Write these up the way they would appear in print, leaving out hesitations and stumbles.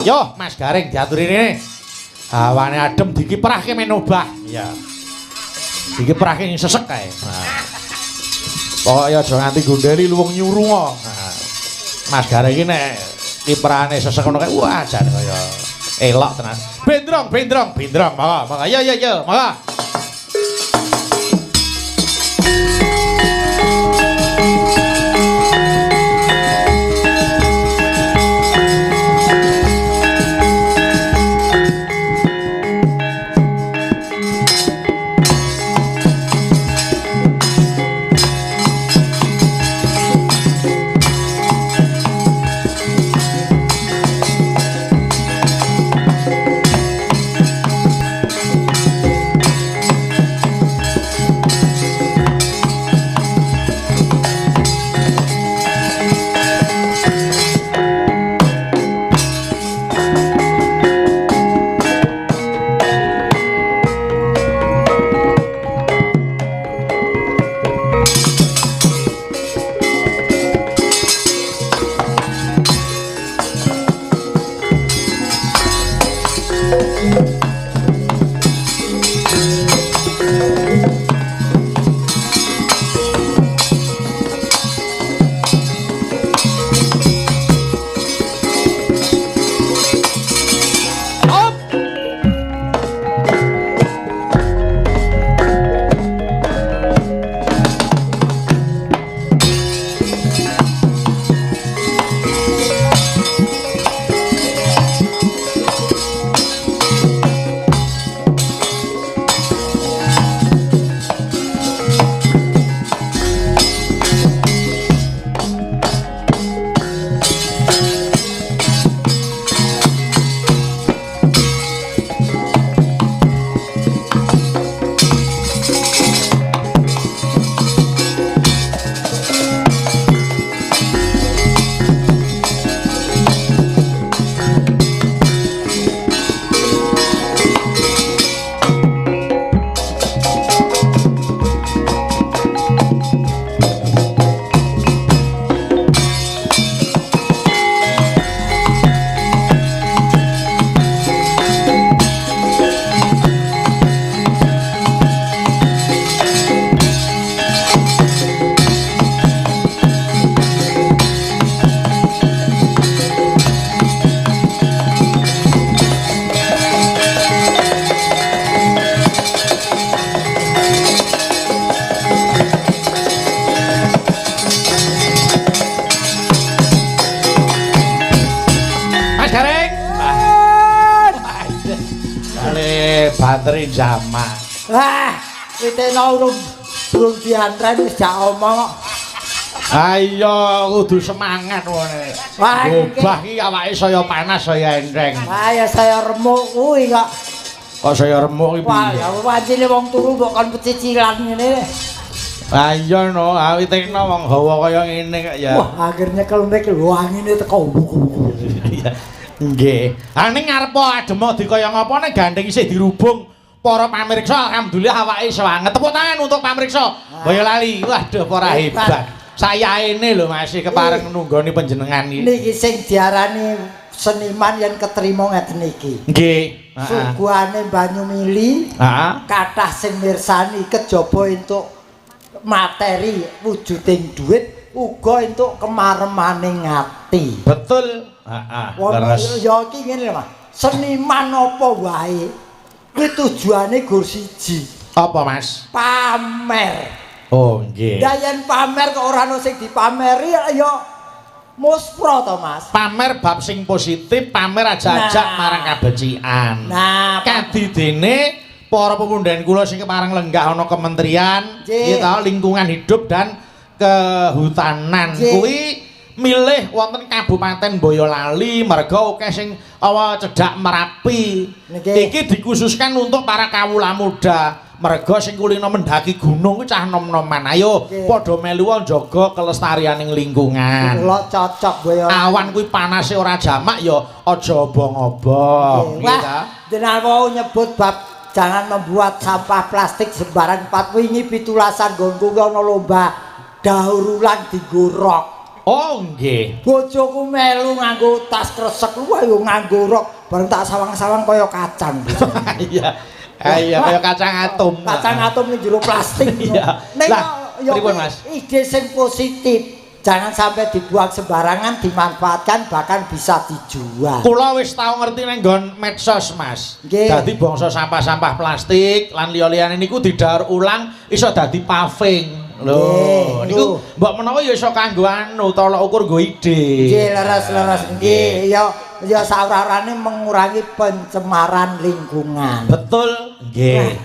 Yo, Mas Gareng diaturi rene. Hawane adem dikiprahke men obah. Iya. Dikiprahke sesek kae. Nah. Pokoke aja nganti gondeli luwung nyurunga. Nah. Mas Gareng iki nek kiprahane sesek ngono kae wah jan kaya elok tenan. Bendrong, bendrong, bendrong. Monggo, monggo. Yo yo yo, monggo. Bateri jamak. Wah, witena urung diantren wis jak omong kok. Ayo kudu semangat ngene. Obah iki awake saya panas saya enteng. Wah, ya saya remuk kuwi kok. Kok saya remuk iki piye? Wah, ya wancine wong turu mbok kon pecicilan ngene. Ayo no, witena wong hawa kaya ngene kok ya. Wah, akhirnya nyekel lho angine teko. Iya. Nggih. Ha ning ngarepa adem dikaya ngapa ning gandeng isih dirubung para pamirsa, alhamdulillah awake iso anget. Tepuk tangan untuk pamirsa Boyolali. Waduh, ora hebat. Sayaene lho masih kepareng nunggoni panjenengan iki. Niki sing diarani seniman yen ketrima ngeten iki. Nggih. Suguhane banyu mili. Heeh. Kathah sing mirsani kejaba entuk materi wujuding dhuwit uga entuk kemaremaning ati. Betul. Heeh. Ya iki ngene lho Mas. Seniman apa wae kuwi tujuane gur siji. Apa Mas? Pamer. Oh nggih. Lah yen pamer kok ora ono sing dipameri ya muspro to Mas. Pamer bab sing positif, pamer aja-ajak marang kabecikan. Nah, kadidene para pemunden kula sing kepareng lenggah ana kementerian, gitu, lingkungan hidup dan kehutanan kuwi milih wonten Kabupaten Boyolali merga akeh sing awa cedhak Merapi. Iki dikhususkan untuk para kawula muda. Merga sing kulino mendaki gunung kuwi cah nom-noman. Ayo padha melu njaga kelestarianing lingkungan. Kula cocok Boyolali. Awan kuwi panase ora jamak ya aja obong-obong. Wah, jenengan wau nyebut bab jangan membuat sampah plastik sembarang. Pat wingi pitulasan nggonku ana lomba daur ulang dienggo rok. Oh nggih. Bojoku melu nganggo tas kresek wah yo nganggo rok bareng tak sawang-sawang kaya kacang. Iya. Iya kaya kacang atom. Kacang atom ning jero plastik. Iya. Lah, pripun Mas? Ide sing positif. Jangan sampai dibuang sembarangan, dimanfaatkan bahkan bisa dijual. Kula wis tau ngerti nang nggon medsos, Mas. Dadi bangsa sampah-sampah plastik lan liya-liyane niku didaur ulang iso dadi paving. Lho, niku mbok menawa ya iso kanggo anu tolok ukur nggo ide. Nggih, leres-leres. Nggih, ya ya saora-orane mengurangi pencemaran lingkungan. Betul, nggih.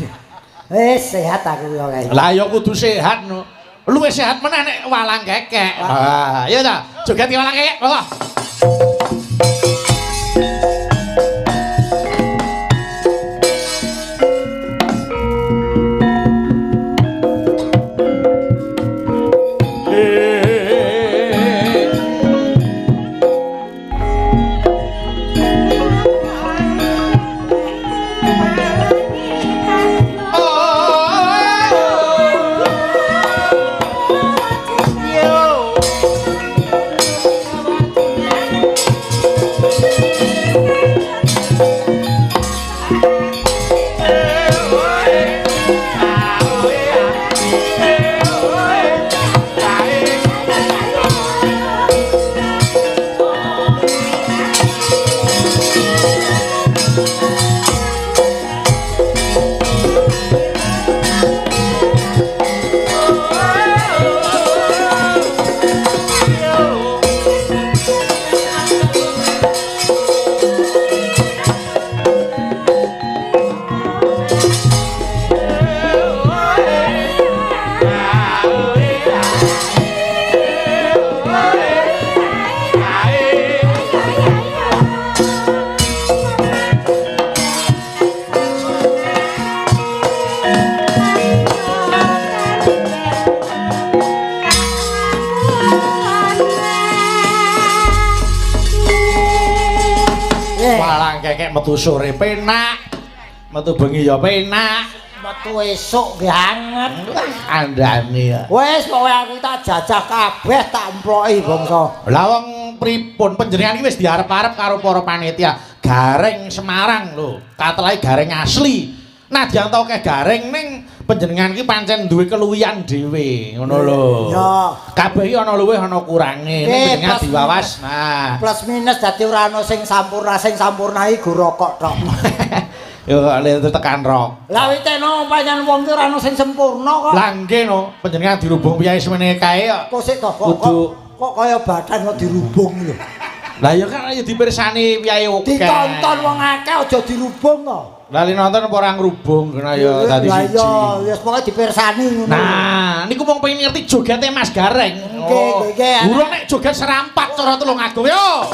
Wis sehat aku ya kae. Lah ya kudu sehat no. Luwih sehat meneh nek walang kekek. Ah, iya ta? Joget walang kekek, monggo. Metu sore penak, metu bengi ya penak, metu esuk nggih anget. Andane ya. Wis pokoke aku tak jajah kabeh tak emploki bangsa. Lah wong pripun panjenengan iki wis diarep-arep karo para panitia. Gareng Semarang lho, katelahe gareng asli. Nadyan ta akeh gareng ning panjenengan iki pancen duwe keluwihan dhewe, ngono lho. Ya. Kabeh iki ana luwih ana kurange, ning panjenengan diwawas. Nah, plus minus dadi ora ana sing sampurna, sing sampurna iki go rokok tok. Yo kok tekan rok. Lah witeno pancen wong ki ora ana sing sempurna kok. Lah nggih no, panjenengan dirubung piye semene kae kok. Kok sik to kok kaya badan kok dirubung lho. Lah ya kan ya dipirsani piye akeh. Ditonton wong akeh aja dirubung to. Lah li nonton apa ora ngrubung kena ya dadi siji. Lah ya wis pokoke dipirsani ngono. Nah, niku wong pengen ngerti jogete Mas Gareng. Nggih, nggih. Urung nek joget serampat cara Tulungagung yo.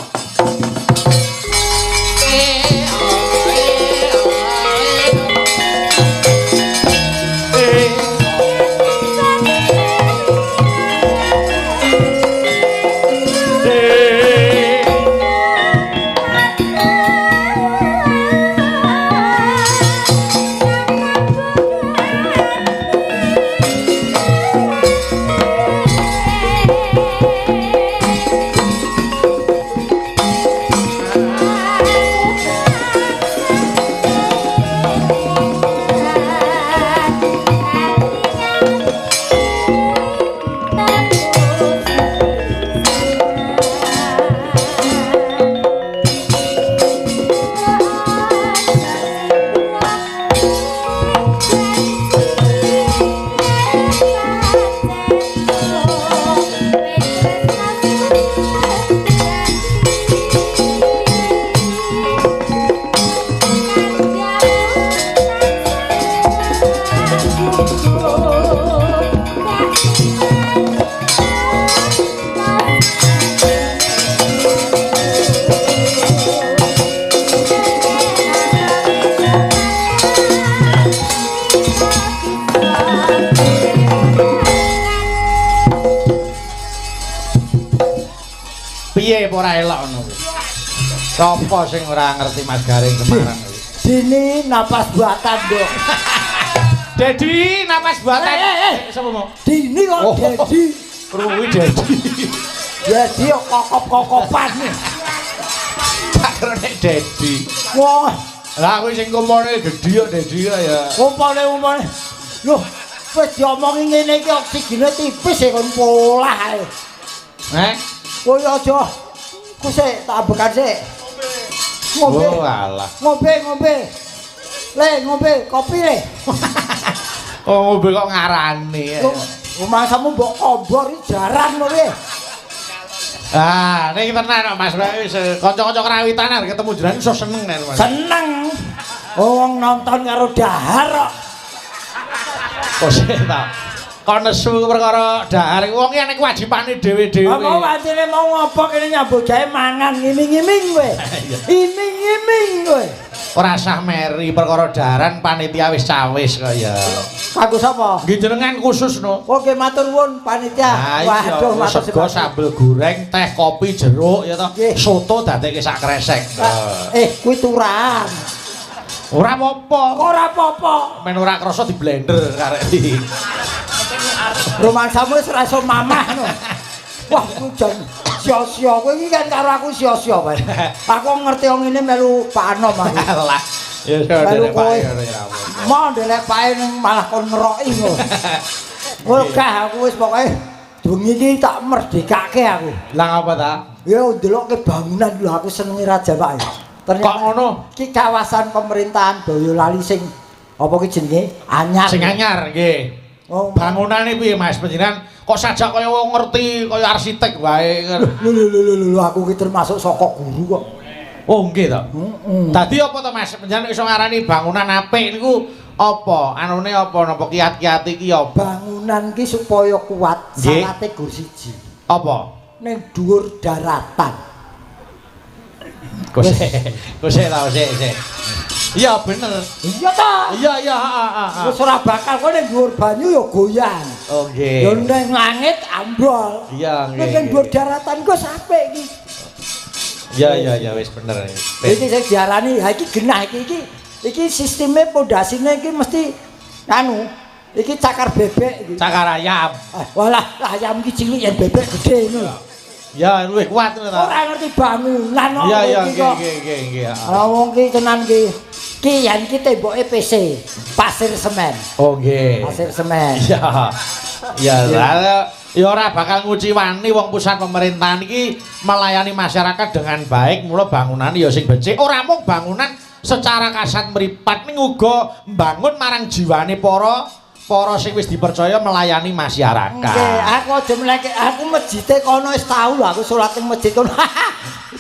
Piye apa ora elok ngono kuwi? Sopo sing ora ngerti Mas Gareng Semarang kuwi? Dini napas buatan, Nduk. Dedi napas buatan. Sapa mau? Dini kok Dedi. Kuwi Dedi. Dedi yo kokop-kokopan. Tak kira nek Dedi. Wah, lah kuwi sing kumpone gedhi kok Dedi ya. Kumpone. Loh, wis diomongi ngene iki oksigene tipis e kon polah ae. Heh. Kowe aja. Ku sik tak ambekan sik. Ngombe. Oh alah. Ngombe. Le, ngombe kopi le. Oh, ngombe kok ngarani. Rumangsamu mbok kombor iki jaran kowe. Ah, niki tenan kok Mas, wis kanca-kanca krawitan arep ketemu jenengan iso seneng nek Mas. Seneng. Wong nonton karo dahar kok. Kok sik ta. Kok nesu perkara dahar wong iki nek kewajibane dhewe-dhewe. Apa wajine mau ngopo kene nyambut gawe mangan ngiming-ngiming kowe. Iming-iming kowe. Ora sah meri perkara daharan panitia wis cawis kaya. Kanggo sapa? Nggih jenengan khusus no. Oke, matur nuwun panitia. Waduh, matur sego sambel goreng, teh, kopi, jeruk ya toh. Soto dadekke sak kresek. Kuwi turahan. Ora apa-apa. Ora apa-apa. Men ora krasa di blender karek iki. Rumangsamu wis ora iso mamah no. Wah, ku jan sia-sia kowe iki kan karo aku sia-sia wae. Aku ngerti wong ngene melu Pak Anom aku. Lah, ya ndelek Pak ya ora apa. Mau ndelek Pak malah kon ngeroki ngono. Ora aku wis pokoke bengi iki tak merdekake aku. Lah ngapa ta? Ya ndelokke bangunan lho aku senenge Raja Pak. Ternyata kok ngono? Iki kawasan pemerintahan Boyolali sing apa ki jenenge? Anyar. Sing anyar nggih. Oh, bangunane piye Mas panjenengan? Kok sajak kaya wong ngerti kaya arsitek wae. Lho lho lho aku ki termasuk saka guru kok. Oh nggih to. Heeh. Dadi apa to Mas panjenengan iso ngarani bangunan apik niku apa? Anune apa napa kiat-kiat iki apa? Bangunan ki supaya kuat syarate gur siji. Apa? Ning dhuwur daratan. Kok sik ta sik. Iya bener. Iya ta. Iya iya heeh. Wis ora bakal kowe ning dhuwur banyu ya goyang. Oh nggih. Ya ning langit ambrol. Iya nggih. Ning dhuwur daratan kok apik iki. Iya iya iya wis bener. Iki sing diarani ha iki genah iki iki iki sisteme pondasine iki mesti anu iki cakar bebek iki. Cakar ayam. Walah ayam iki cilik yen bebek gedhe ngono. Ya luwih kuat ngono ta. Ora ngerti bangunan kok. Iya iya nggih nggih nggih. Lah wong ki tenan ki. Ki yen ki temboke PC, pasir semen. Oh nggih. Pasir semen. Iya. Ya lah ya ora bakal nguciwani wong pusat pemerintahan iki melayani masyarakat dengan baik, mula bangunan ya sing becik. Ora mung bangunan secara kasat mripat ning uga mbangun marang jiwane para sing wis dipercaya melayani masyarakat. Nggih, aku aja mleke, aku masjide kono wis tau lho aku salat ning masjid kono.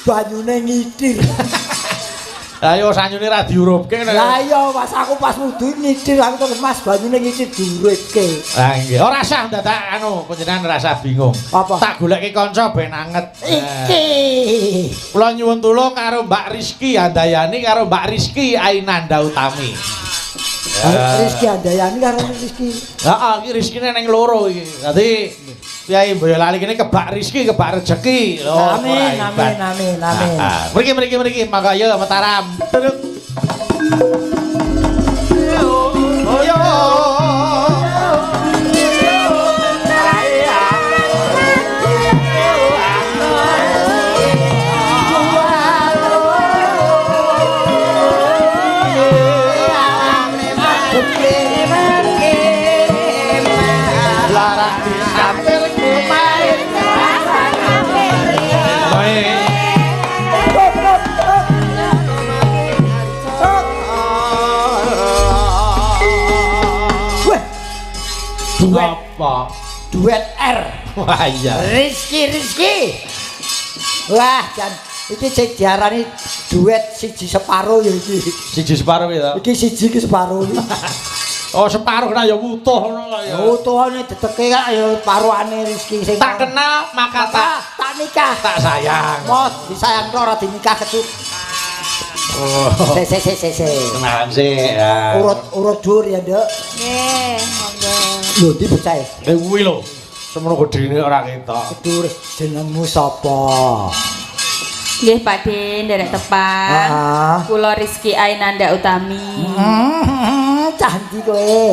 Banyune ngidir. Lah yo sanyune ra diurupke. Lah iya, pas aku pas wudu ngidir aku terus Mas banyune ngidir diuripke. Lah nggih, ora sah dadak anu panjenengan ora sah bingung. Apa? Tak goleki kanca ben anget. Iki. Kula nyuwun tulung karo Mbak Rizky Handayani karo Mbak Rizky Ainanda Utami. Rizky Handayani karo Rizky. Heeh, iki Rizkine ning loro iki. Dadi Kyai Boyolali kene kebak rizki, kebak rejeki. Oh, amin, amin, amin, amin. Mriki mriki mriki mangga ya Mataram. Oh yo. Apa? Duet R. Wah iya. Rizky Rizky. Wah, jan iki sing diarani duet siji separo ya iki. Siji separo piye to? Iki siji iki separo iki. Oh, separo kena ya wutuh ngono kok ya. Wutuhane dedeke kak ya paruane Rizky sing tak kenal maka tak nikah. Tak sayang. Mos disayang tok ora dinikah kecut. Oh. Se se se se se. Kenalan sik. Ya. Urut dhuwur ya, Nduk. Nggih, monggo. Lho, ndi bocah? Kuwi lho. Semono gedene ora ketok. Dhuwur jenengmu sapa? Nggih, Pak De, nderek tepang. Kula Rizky Ainanda Utami. Cah ndi kowe?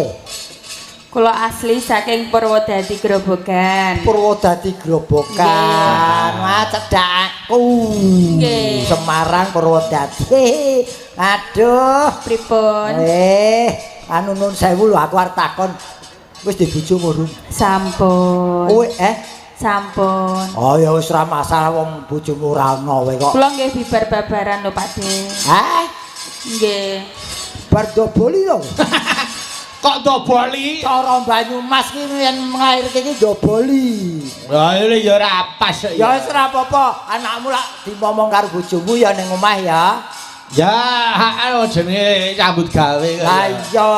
Kula asli saking Purwodadi Grobogan. Purwodadi Grobogan. Wah, cedhak aku. Nggih. Semarang Purwodadi. Aduh, pripun? Anu nun sewu lho aku arep takon. Wis di bojo urung? Sampun. Kowe Sampun. Oh ya wis ora masalah wong bojomu ora ana kowe kok. Kula nggih bibar babaran lho Pak De. Hah? Nggih. Bar doboli lho. Kok doboli? Cara Banyumas ki yen nglairke iki doboli. Lah ya ora pas kok. Ya wis ora apa-apa, anakmu lak dimomong karo bojomu ya ning omah ya. Ya, hak jenenge nyambut gawe. Lah iya,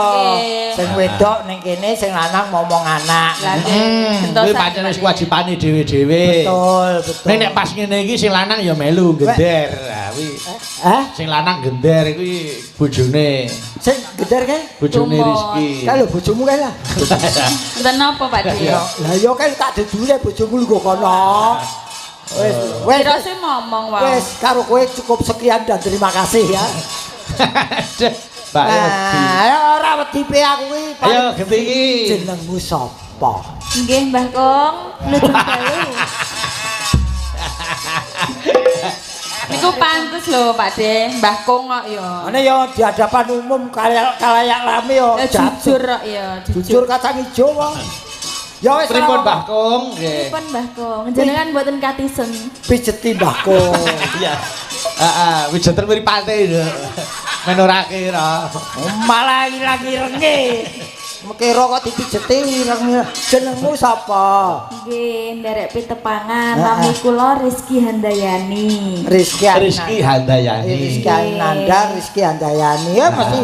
sing wedok ning kene, sing lanang momong anak. Lah nggih. Kuwi pancen wis kewajibane dhewe-dhewe. Betul, betul. Nek nek pas ngene iki sing lanang ya melu gender. Lah kuwi. Hah? Sing lanang gender kuwi bojone. Sing gender kae? Bojone Rizky. Kae lho bojomu kae lah. Enten napa Pak De? Lah iya kae tak dudule bojomu lho kono. Wes, wes. Kira ngomong wae. Wes, karo kowe cukup sekian dan terima kasih ya. Mbak wedi. Ayo ora wedi pe aku kuwi. Ayo genti iki. Jenengmu sapa? Nggih, Mbah Kong, lucu dalu. Niku pantes lho, Pak De, Mbah Kong kok ya. Ane ya di hadapan umum kalayak rame ya. Jujur kok ya, jujur kacang ijo wong. Ya wis pripun Mbah Kong nggih. Pripun Mbah Kong? Jenengan mboten katisen. Pijeti Mbah Kong. Iya. Heeh, pijeten mripate lho. Men ora kira. Malah ilang irenge. Kira kok dipijeti ireng. Jenengmu sapa? Nggih, nderek pitepangan. Nami kula Rizky Handayani. Rizky Handayani. Rizky Ananda, Rizky Handayani. Ya mesti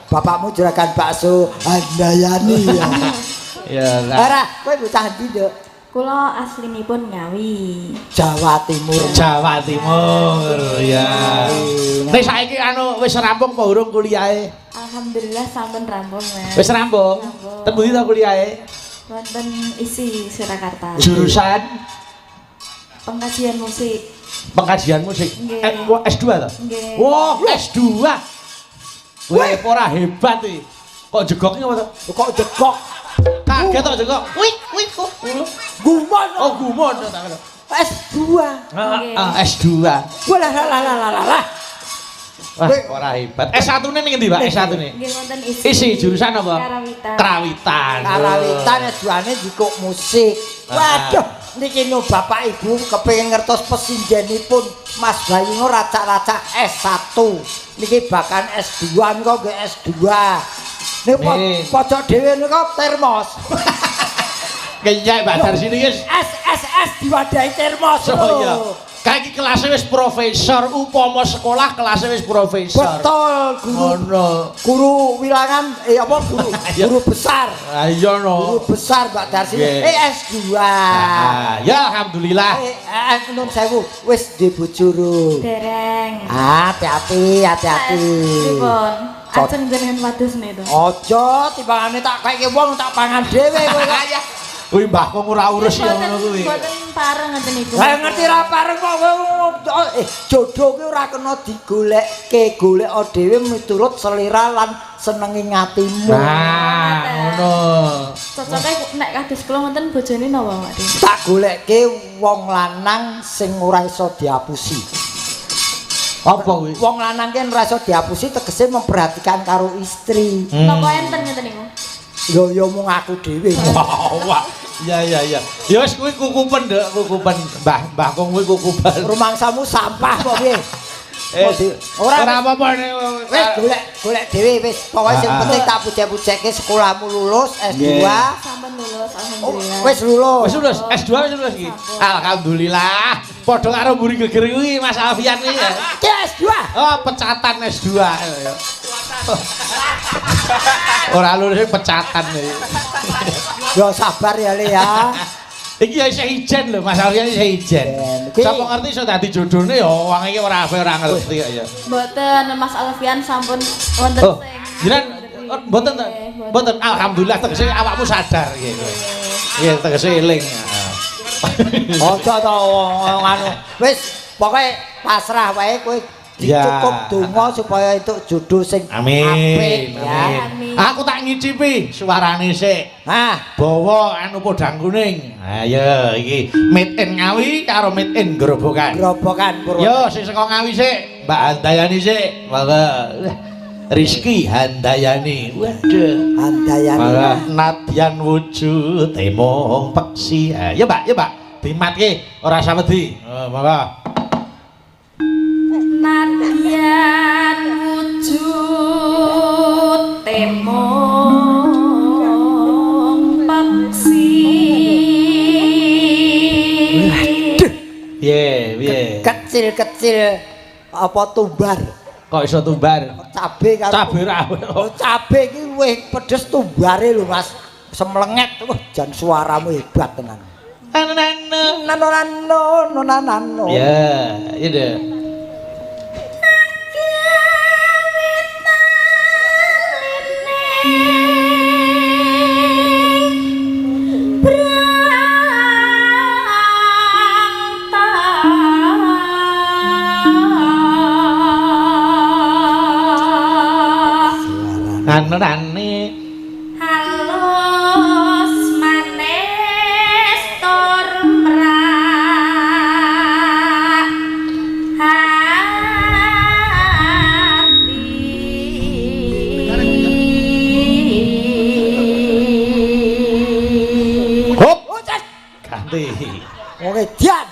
bapakmu juragan bakso Handayani ya. Ya lah. Ora, kowe bocah ndi, Nduk? Kula aslinipun Ngawi. Jawa Timur. Jawa Timur, ya. Nek saiki anu wis rampung apa urung kuliahe? Alhamdulillah sampun rampung, Mas. Wis rampung. Ten pundi ta kuliahe? Wonten ISI Surakarta. Jurusan Pengkajian musik. Pengkajian musik. S2 ta? Nggih. Wah, S2. Wah, ora hebat iki. Kok jegok iki apa to? Kok jegok? Kaget kok jegok. Wih, wih kok. Gumun. Oh, gumun tak kira. S2. Heeh, S2. Walah lah lah lah lah. Wah, ora hebat. S1-ne ning endi, Pak? S1-ne? Nggih wonten ISI. ISI jurusan apa? Karawitan. Karawitan. Karawitan S2-ne jikuk musik. Waduh, niki no Bapak Ibu kepengin ngertos pesindenipun Mas Bayu racak-racak S1. Niki bahkan S2 niku nggih S2. Nek pojok dhewe niku termos. Kenyek Mbak Darsini wis SSS diwadahi termos. Oh iya. Kae iki kelasnya wis profesor, upama sekolah kelasnya wis profesor. Betul, guru. Ngono. Guru wilangan apa guru guru besar. Ha iya no. Guru besar Mbak Darsini. S2. Ya alhamdulillah. Nun sewu wis duwe bojo ro. Dereng. Ah, hati-hati, hati-hati. Pripun? Ajeng jenengan padus niku. Aja timbangane tak keke wong tak pangan dhewe kowe kok. Kuwi Mbah Kong ora urus ya ngono kuwi. Mboten pareng ngoten niku. Lah ngerti ra pareng kok kowe jodoh kuwi ora kena digolekke, goleka dhewe miturut selera lan senenge atimu. Nah, ngono. Cocoke nek kados kula ngoten bojone napa, Pak? Tak golekke wong lanang sing ora iso diapusi. Apa kuwi? Wong lanang ki ora iso diapusi tegese memperhatikan karo istri. Napa enten ngoten niku? Yo yo mung aku dhewe. Wah. Iya iya iya. Ya wis kuwi kukupen, Nduk, kukupen. Mbah Kong kuwi kukupen. Rumangsamu sampah kok piye? Ora apa-apa wis golek dhewe wis. Pokoke sing penting tak puji-pujeke sekolahmu lulus S2. Sampun lulus alhamdulillah. Wis lulus. Wis lulus S2 wis lulus iki. Alhamdulillah. Padha karo mburi geger kuwi Mas Alfian iki ya. Ki S2. Oh, pecatan S2. Ora lulus pecatan iki. Ya sabar ya Le ya. Iki ya isih ijen lho Mas Alfian isih ijen. Sapa ngerti iso dadi jodone ya wong iki ora ngerti kok ya. Mboten Mas Alfian sampun wonten sing. Jenengan mboten ta? Mboten alhamdulillah tegese awakmu sadar iki. Nggih tegese eling. Aja to wong anu. Wis pokoke pasrah wae kowe Cukup donga supaya entuk jodoh sing apik. Ya. Amin. Aku tak ngicipi suarane sik. Hah, bawa anu podang kuning. Ayo iki made in Ngawi karo made in Grobogan. Grobogan Purworejo. Yo sing saka Ngawi sik, Mbak Handayani sik. Monggo. Rizky Handayani. Waduh. Handayani. Malah nadyan wujud mung peksi. Ayo Mbak, yo Mbak. Dimatke ora usah wedi. Oh, monggo. Nadyan wujud mung peksi. Waduh. Piye, piye? Kecil-kecil apa tumbar? Kok iso tumbar? Cabe karo cabe ra. Oh, cabe iki luwih pedes tumbare lho, Mas. Semlenget. Wah, jan suaramu hebat tenan. Nano nano nano nano. Ya, iya deh. Nano-nane halus manis tur mrak hati. Hop, ganti. Wong edan.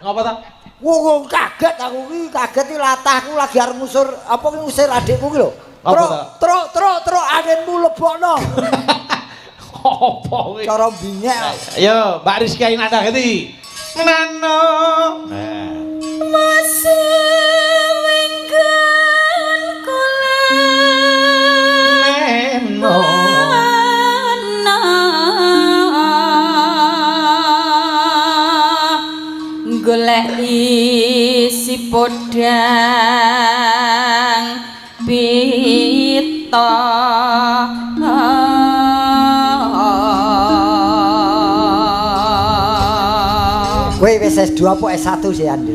Ngopo ta? Wong kaget aku iki, kaget iki latahku lagi arep ngusur apa ki ngusir adikku ki lho. Truk, truk, truk, truk anginmu lebokno. Apa kuwi? Cara bingek. Ayo, Mbak Rizky Ainanda ganti. Nano. Nah. Masuwenggan kula neno. Golek isi podang pita. Kowe wis S2 apa S1 sih, Andi?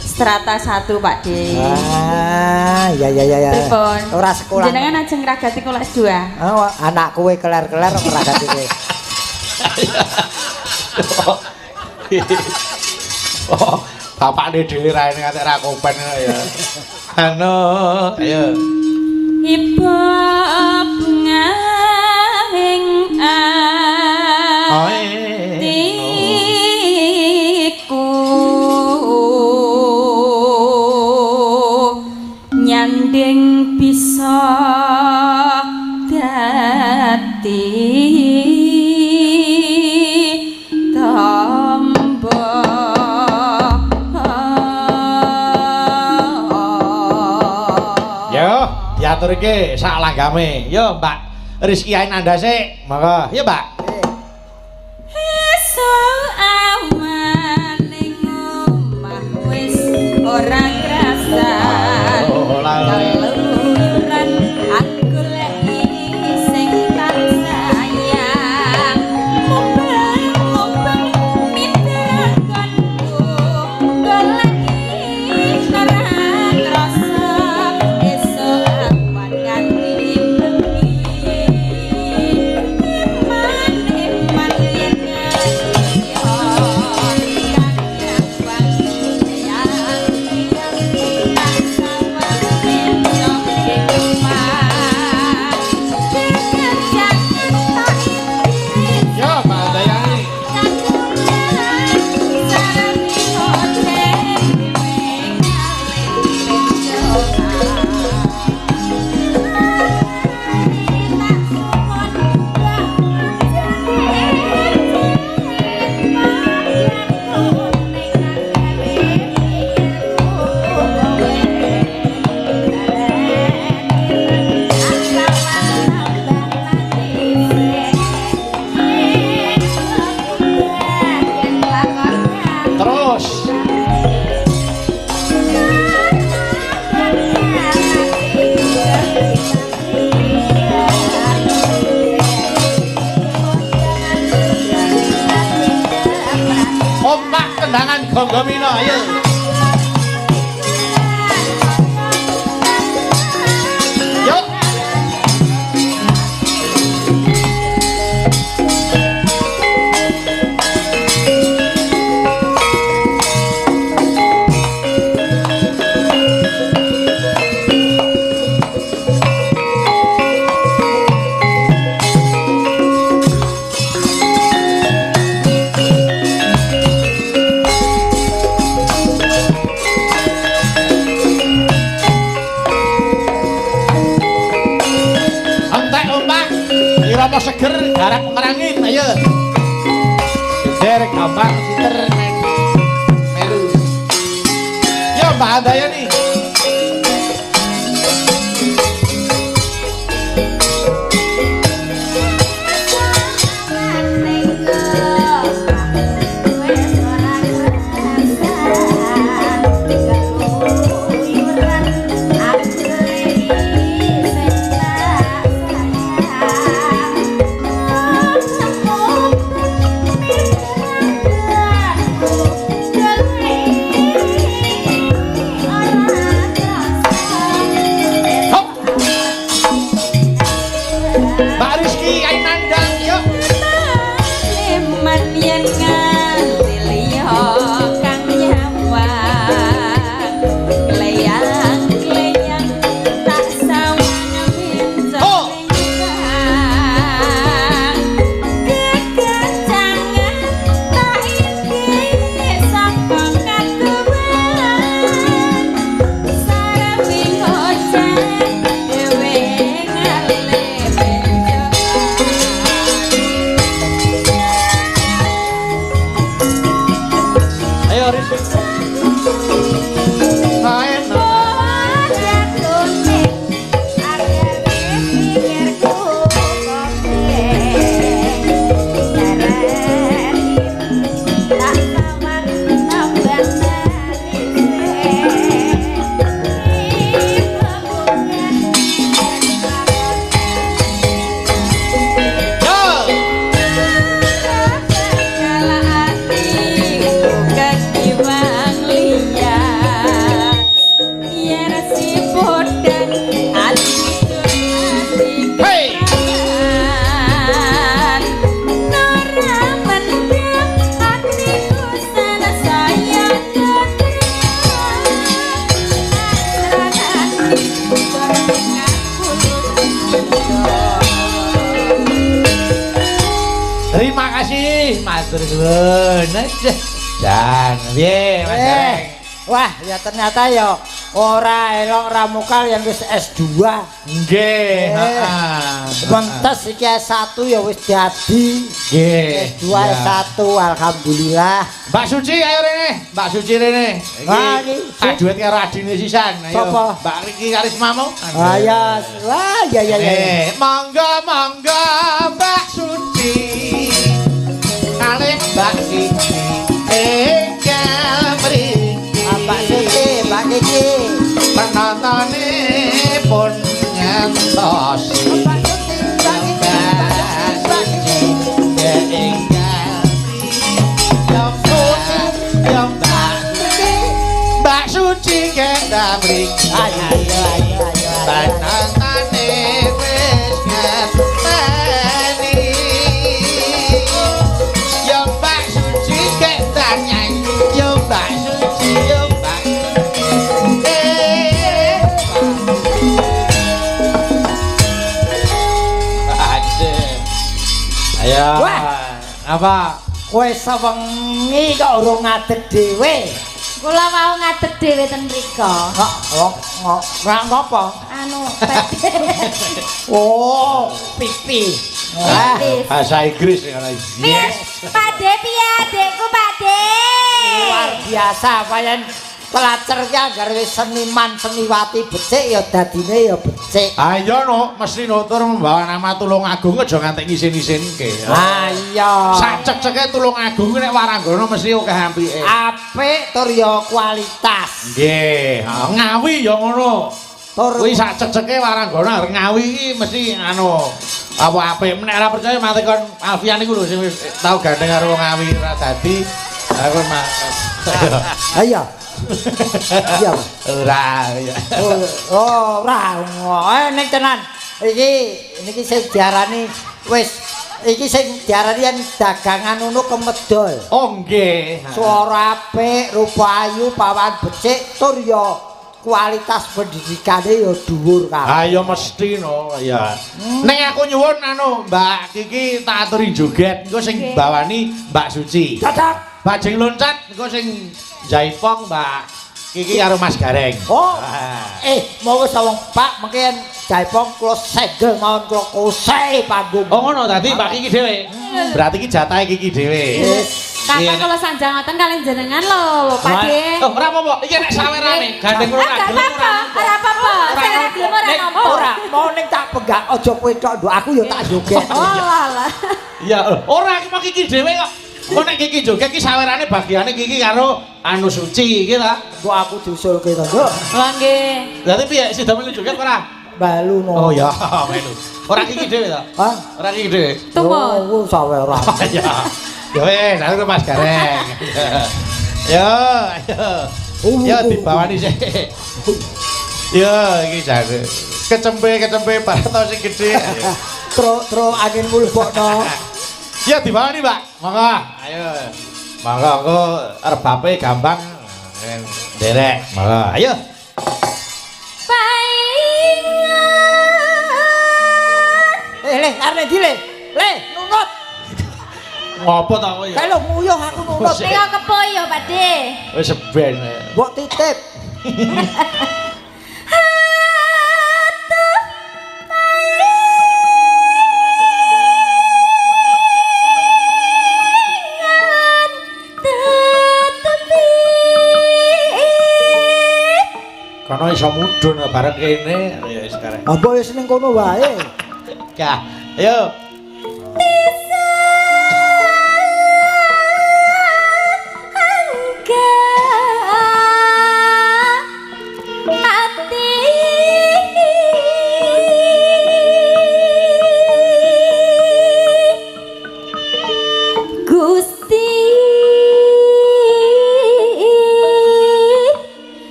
Strata 1, Pak De. Ah, ya ya ya ya. Pripun? Ora sekolah. Jenengan ajeng ngragati kula S2. Oh, anak kowe keler-keler kok ngragati kowe. Oh, bapakne dhewe raene nganti ra kopen ya. Anu, ayo. Ibu bungahing atiku nyanding bisa dadi tombo. Yo, diaturke sak langgame. Yo, Mbak Rizky Ainanda sik. Monggo. Yo, Mbak. Esuk awan ning omah wis ora krasan. Keluyuran aku goleki sing tak sayang. Mubeng-mubeng miterakanku goleki ora krasa. Esuk awan nganti bengi. Eman-eman yen yo Yo, Mbak Handayani. Terus. Kompak tendangan Gonggomino, ayo. Joko Seger garap ngerangin, ayo. Gender gampang siter melu. Yo Mbak Handayani. Dan piye Mas Gareng? Wah, ya ternyata ya ora elok ramukal yang wis S2. Nggih, heeh. Mentes iki S1 ya wis dadi. Nggih. S2 S1 alhamdulillah. Mbak Suci ayo rene, Mbak Suci rene. Iki tak duet karo adine sisan. Ayo. Mbak Riki Karisma mau. Ah ya. Wah, ya ya ya. Monggo monggo Mbak Suci. Kalih Mbak Kiki enggal mriki. Mbak Suci, Mbak Kiki. Penontone pun ngantosi. Mbak Suci, Mbak Kiki, Mbak Kiki enggal mriki. Ya Mbak Suci, Mbak Suci enggal mriki. Ayo ayo ayo ayo. Penontone wis ngenteni. Ya Mbak Suci kendang nyanyi, ya Mbak Suci, ya Mbak. Ayo. Wah, apa? Kowe sewengi kok urung ngadeg dhewe. Kula mau ngadeg dhewe ten mriko. Kok kok ngopo? Anu, oh, pipi. Bahasa Inggris ngono. Yes. Pak De piye adikku Pak De? Luar biasa payen pelacer ki anggar wis seniman seniwati becik ya dadine ya becik. Ah iya no, mesti nutur membawa nama Tulungagung aja nganti ngisin-isinke. Ah iya. Sak cek-ceke Tulungagung nek waranggana mesti akeh apike. Apik tur ya kualitas. Nggih, Ngawi ya ngono. Kuwi sak cek-ceke waranggana arep Ngawi iki mesti anu apa apik. Nek ora percaya mate kon Alfian iku lho sing wis tau gandeng karo wong Ngawi ora dadi aku mah. Ayo. Iya. Ora ya. Oh, ora. Ning tenan. Iki niki sing diarani wis iki sing diarani yen dagangan ngono kemedol. Oh nggih. Swara apik, rupa ayu, pawan becik tur ya kualitas pendidikane ya dhuwur kabeh. Ha ya mesti no ya. Ning aku nyuwun anu Mbak Kiki tak aturi joget engko sing bawani Mbak Suci. Cocok. Bajing loncat engko sing jaipong Mbak Kiki karo Mas Gareng. Oh. Mau wis wong Pak mengke jaipong kula segel mawon kula kosei panggung. Oh ngono dadi Mbak Kiki dhewe. Berarti iki jatahe Kiki dhewe. Yes. Kapan kula sanjang ngoten kalian jenengan lho, Pak De. Oh, ora apa-apa. Iki nek sawerane, gandeng ora gelem ora. Ora apa-apa. Sing ora gelem ora nampa. Ora, mau ning tak penggak aja kowe tok, nduk aku ya tak joget. Oh, alah. Iya, ora iki mau Kiki dhewe kok. Kok nek Kiki joget iki sawerane bagiane Kiki karo anu suci iki ta. Nduk aku diusulke to, Nduk. Lah nggih. Berarti piye sida melu joget ora? Melu no. Oh ya, melu. Ora Kiki dhewe ta? Hah? Ora Kiki dhewe. Tumut. Oh, saweran. Iya. Ya wis, aku Mas Gareng. Yo, ayo. Yo dibawani sik. Yo iki jare. Kecempe-kecempe barato sing gedhe. Tro-tro angin mulbokno. Ya dibawani, Pak. Monggo. Ayo. Monggo engko rebape gampang nderek. Monggo. Ayo. Paingan. Le, arep ndi le? Le, nunut. Ngopo ta kowe ya? Kae lho nguyuh aku nunut. Nek kepo ya, Pak De. Wis ben. Mbok titip. Kono iso mudhun bareng kene ya wis karek. Apa wis ning kono wae. Gah, ayo.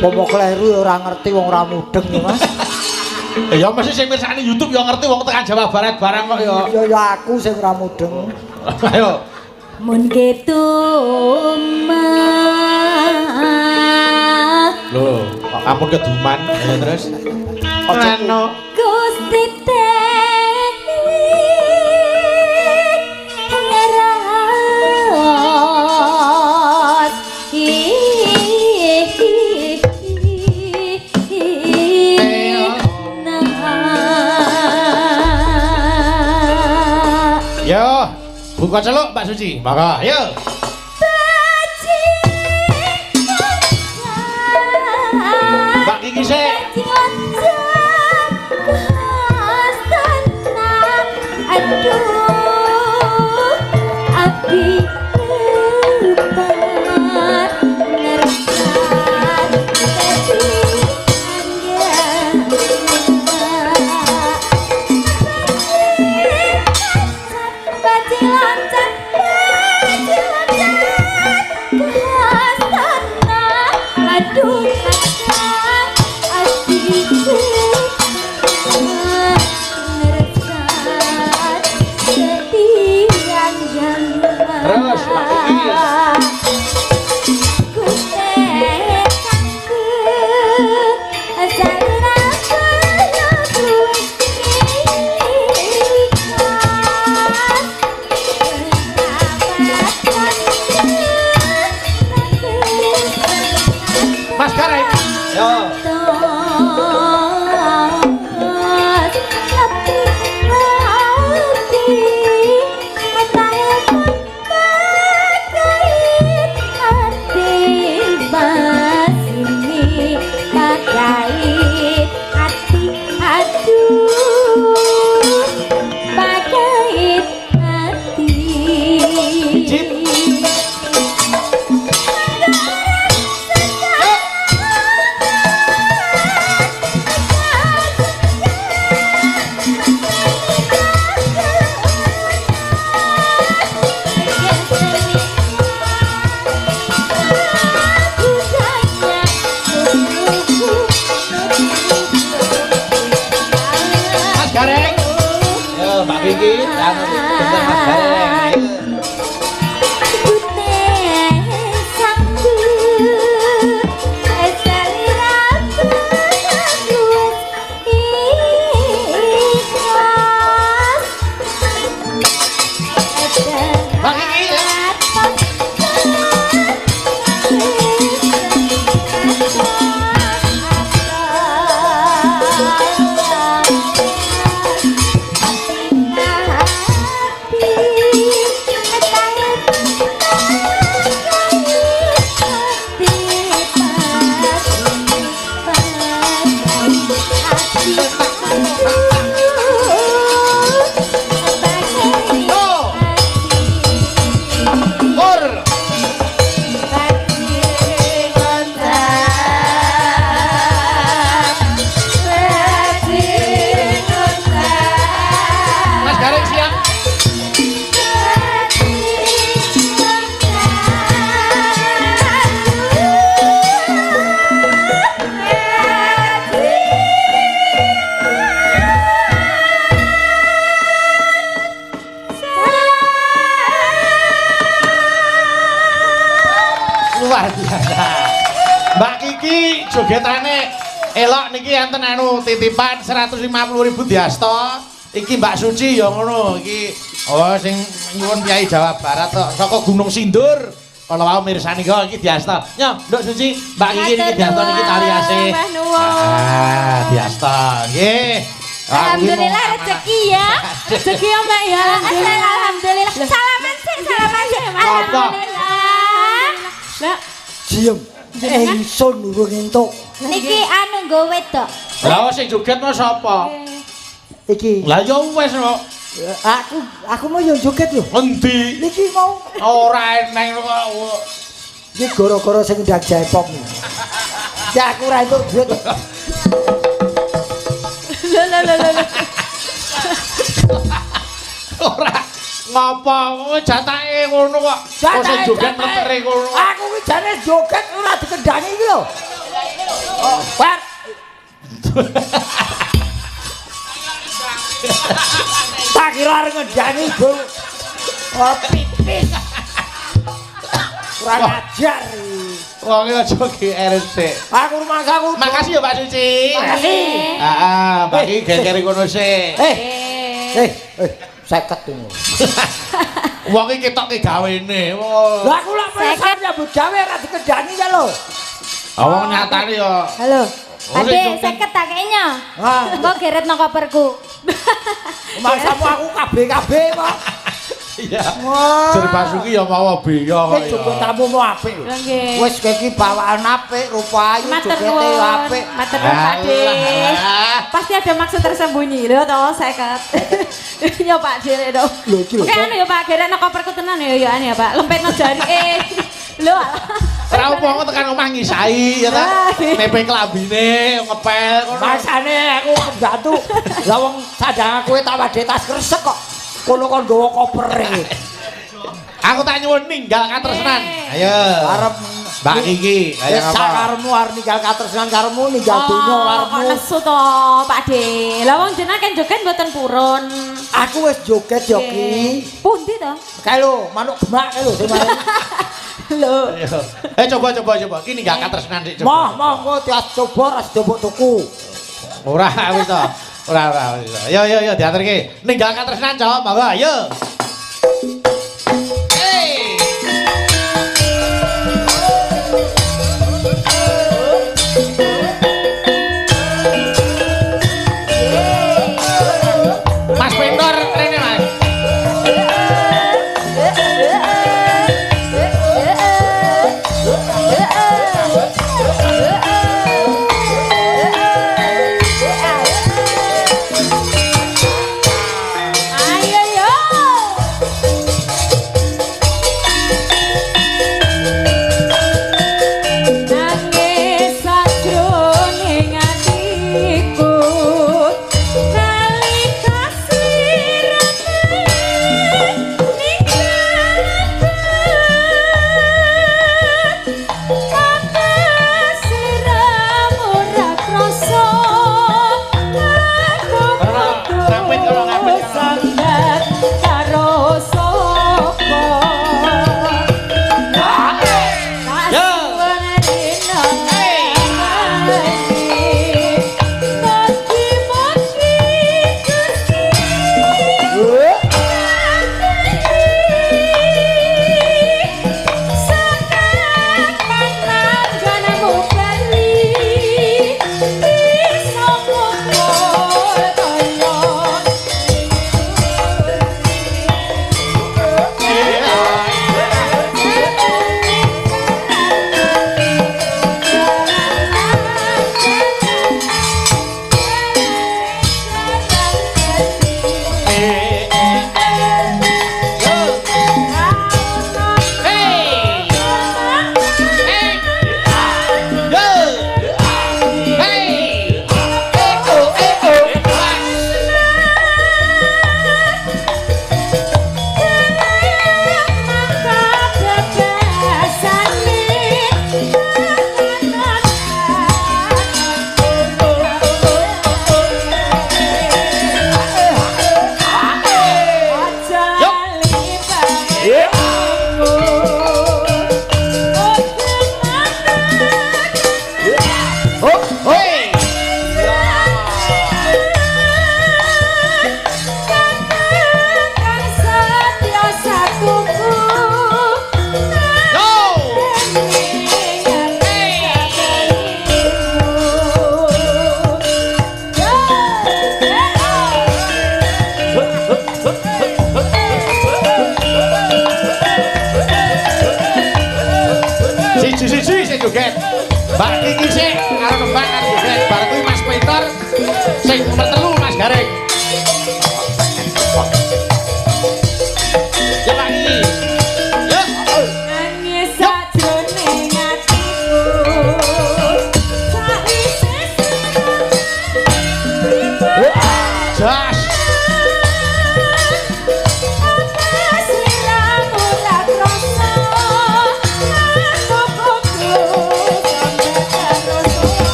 Pomo kleru ora ngerti wong ora mudeng ya Mas. Ya mesti sing mirsani YouTube ya ngerti wong tekan Jawa Barat barang kok ya. Ya ya aku sing ora mudeng. Ayo. Mun ketumah. Lho, kok ampun keduman. Ayo terus. Ono Gusti Buka celuk Mbak Suci. Monggo, ayo. Mbak Kiki sik. Aduh, abdi lupa ngersan dadi Terus Mbak Kiki. Gareng. Yo Mbak Kiki, anu bentar Mas Gareng. Mbak Kiki. Mas Gareng siap. Luar biasa. Mbak Kiki jogetane elok niki enten anu titipan 150.000 diasta. Iki Mbak Suci ya ngono iki. Oh sing nyuwun Kyai Jawa Barat tok saka Gunung Sindur. Kalau wau mirsani kok iki diasta. Nyo, Nduk Suci, Mbak Kiki niki diasta niki tali asih. Ah, diasta. Nggih. Alhamdulillah rezeki ya. Rezeki ya Mbak ya. Alhamdulillah. Alhamdulillah. Salaman sih, salaman sih. Alhamdulillah. Lah, Diem. Ingsun urung entuk. Niki anu nggo wedok. Lah sing joget mau sapa? Iki. Lah ya wis kok. Aku mau yo joget lho. Endi? Niki mau Ora eneng kok. iki gara-gara sing ndang jaipong. Ya aku ora entuk duit. lho lho lho lho. Ora ngopo jatake ngono kok. Kok sing joget mletere ngono. Aku ki jane joget ora dikendangi iki lho. Oh, Pak. Tak kira arep ngendangi, Bu. Oh, pipis. Kurang ajar. Wong aja GR sik. Aku rumangsaku. Makasih ya Mbak Suci. Makasih. Heeh, Mbak Kiki gegere kono sik. Eh, 50 ngono. Wong iki ketoke gawene. Lah aku lak penasaran nyambut gawe ora dikendangi ya lho. Wong nyatane ya. Halo. Ade 50 tak kayaknya. Engko geret nang koperku. Mangsamu aku KB-KB kok. Iya. Jer Basuki ya mawa biya kok. Wis cukup tamu mau apik lho. Wis kowe iki bawaan apik, rupa ayu, jogete apik. Matur nuwun Pak De. Pasti ada maksud tersembunyi lho to 50. Ya Pak De lho. Oke anu ya Pak, gerek nang koperku tenan ya ya anu ya Pak. Lempetno jari Lho. Ora opo tekan omah ngisai ya ta. Nepe klambine ngepel ngono. Masane aku pembantu. Lah wong sadang aku tak wadhe tas kresek kok. Kono kon nggawa koper iki. Aku tak nyuwun ninggal katresnan. Ayo. Arep Mbak Kiki, ayo apa? Sakaremu arep ninggal katresnan karemu ninggal donya karemu. Kok nesu to, Pak De. Lah wong jenengan kan joget mboten purun. Aku wis joget yo Ki. Pundi to? Kae lho, manuk gemak kae lho sing mari. Lho. Eh coba. Ki ninggal katresnan sik coba. Moh, moh engko tias coba ora coba tuku. Ora wis to. Ora wis. Yo yo yo diaturke. Ninggal katresnan, Cok. Monggo ayo. Hey. Mas Pintor rene, Mas. Ayo yo. Nangis sajroning atiku nalika sliramu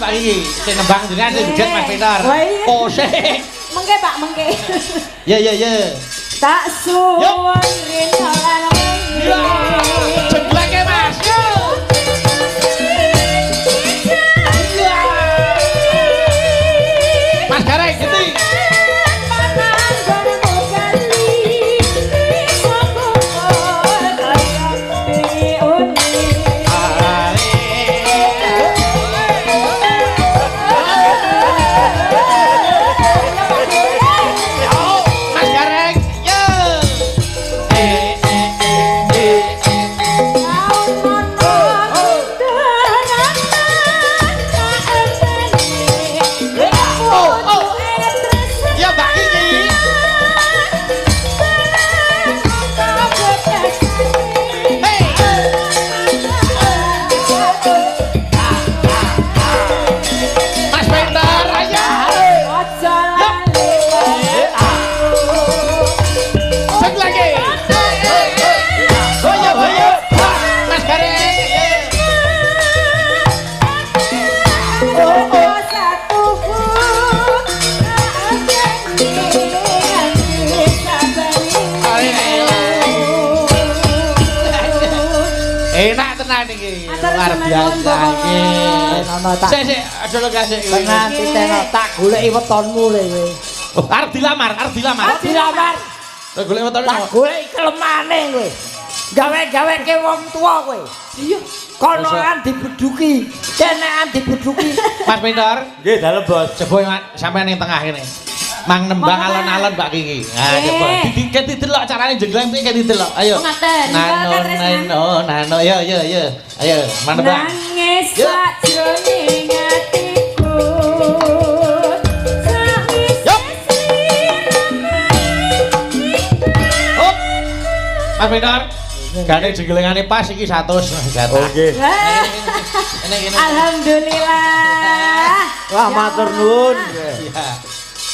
Mbak Kiki. Sing nembang jenengan sing joget Mas Peter. Kose. Mengke Pak, mengke. Ya ya ya. Tak suwun rino lan wengi. Jegleke Mas. Mas Gareng genti. Mas Gareng. Yo. Ya Mbak Kiki. Hey. Mas Peter, ayo. Cek lagi. Ayo, ayo. Mas Gareng. Enak tenan iki. Luar biasa iki. Sik sik aja lo kasih. Tenan titeno tak goleki wetonmu le kowe. Oh, arep dilamar, arep dilamar. Arep dilamar. Tak golek wetone. Tak goleki kelemane kowe. Gawe-gaweke wong tuwa kowe. Iya. Konoan dibeduki, kenean dibeduki. Mas Pinter, Nggih, dalem, Bos. coba sampean ning tengah kene. Mang nembang alon-alon Mbak Kiki. Nah, coba dikit didelok carane jengleng iki didelok. Ayo. Nano nano nano yo yo yo. Ayo, mang nembang. Nangis sajroning atiku. Hop. Mas Pinter, gane jenglengane pas iki 100. Oh, nggih. Alhamdulillah. Wah, matur nuwun. Iya.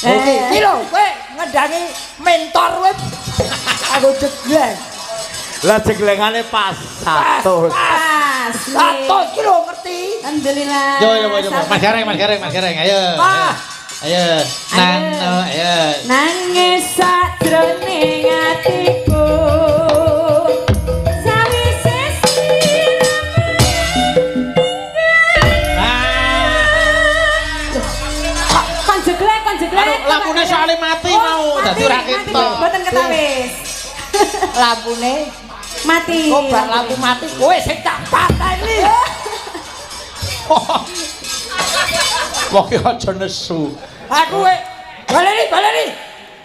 Oke, iki lho kowe ngendangi mentor kowe. Aku jegleng. Lah jeglengane pas 100. Pas. 100 iki lho ngerti. Alhamdulillah. Yo yo yo. Mas Gareng, Mas Gareng, Mas Gareng. Ayo. Ayo. Nano, ayo. Nangis sajroning atiku. Sawise kon jeglek, kon jeglek. Lampune soalé mati mau, dadi ora ketok. Mboten ketawis. Lampune mati. Kok bar lampu mati kowe sing tak pateni. Wong ki aja nesu. Aku kowe baleni, baleni.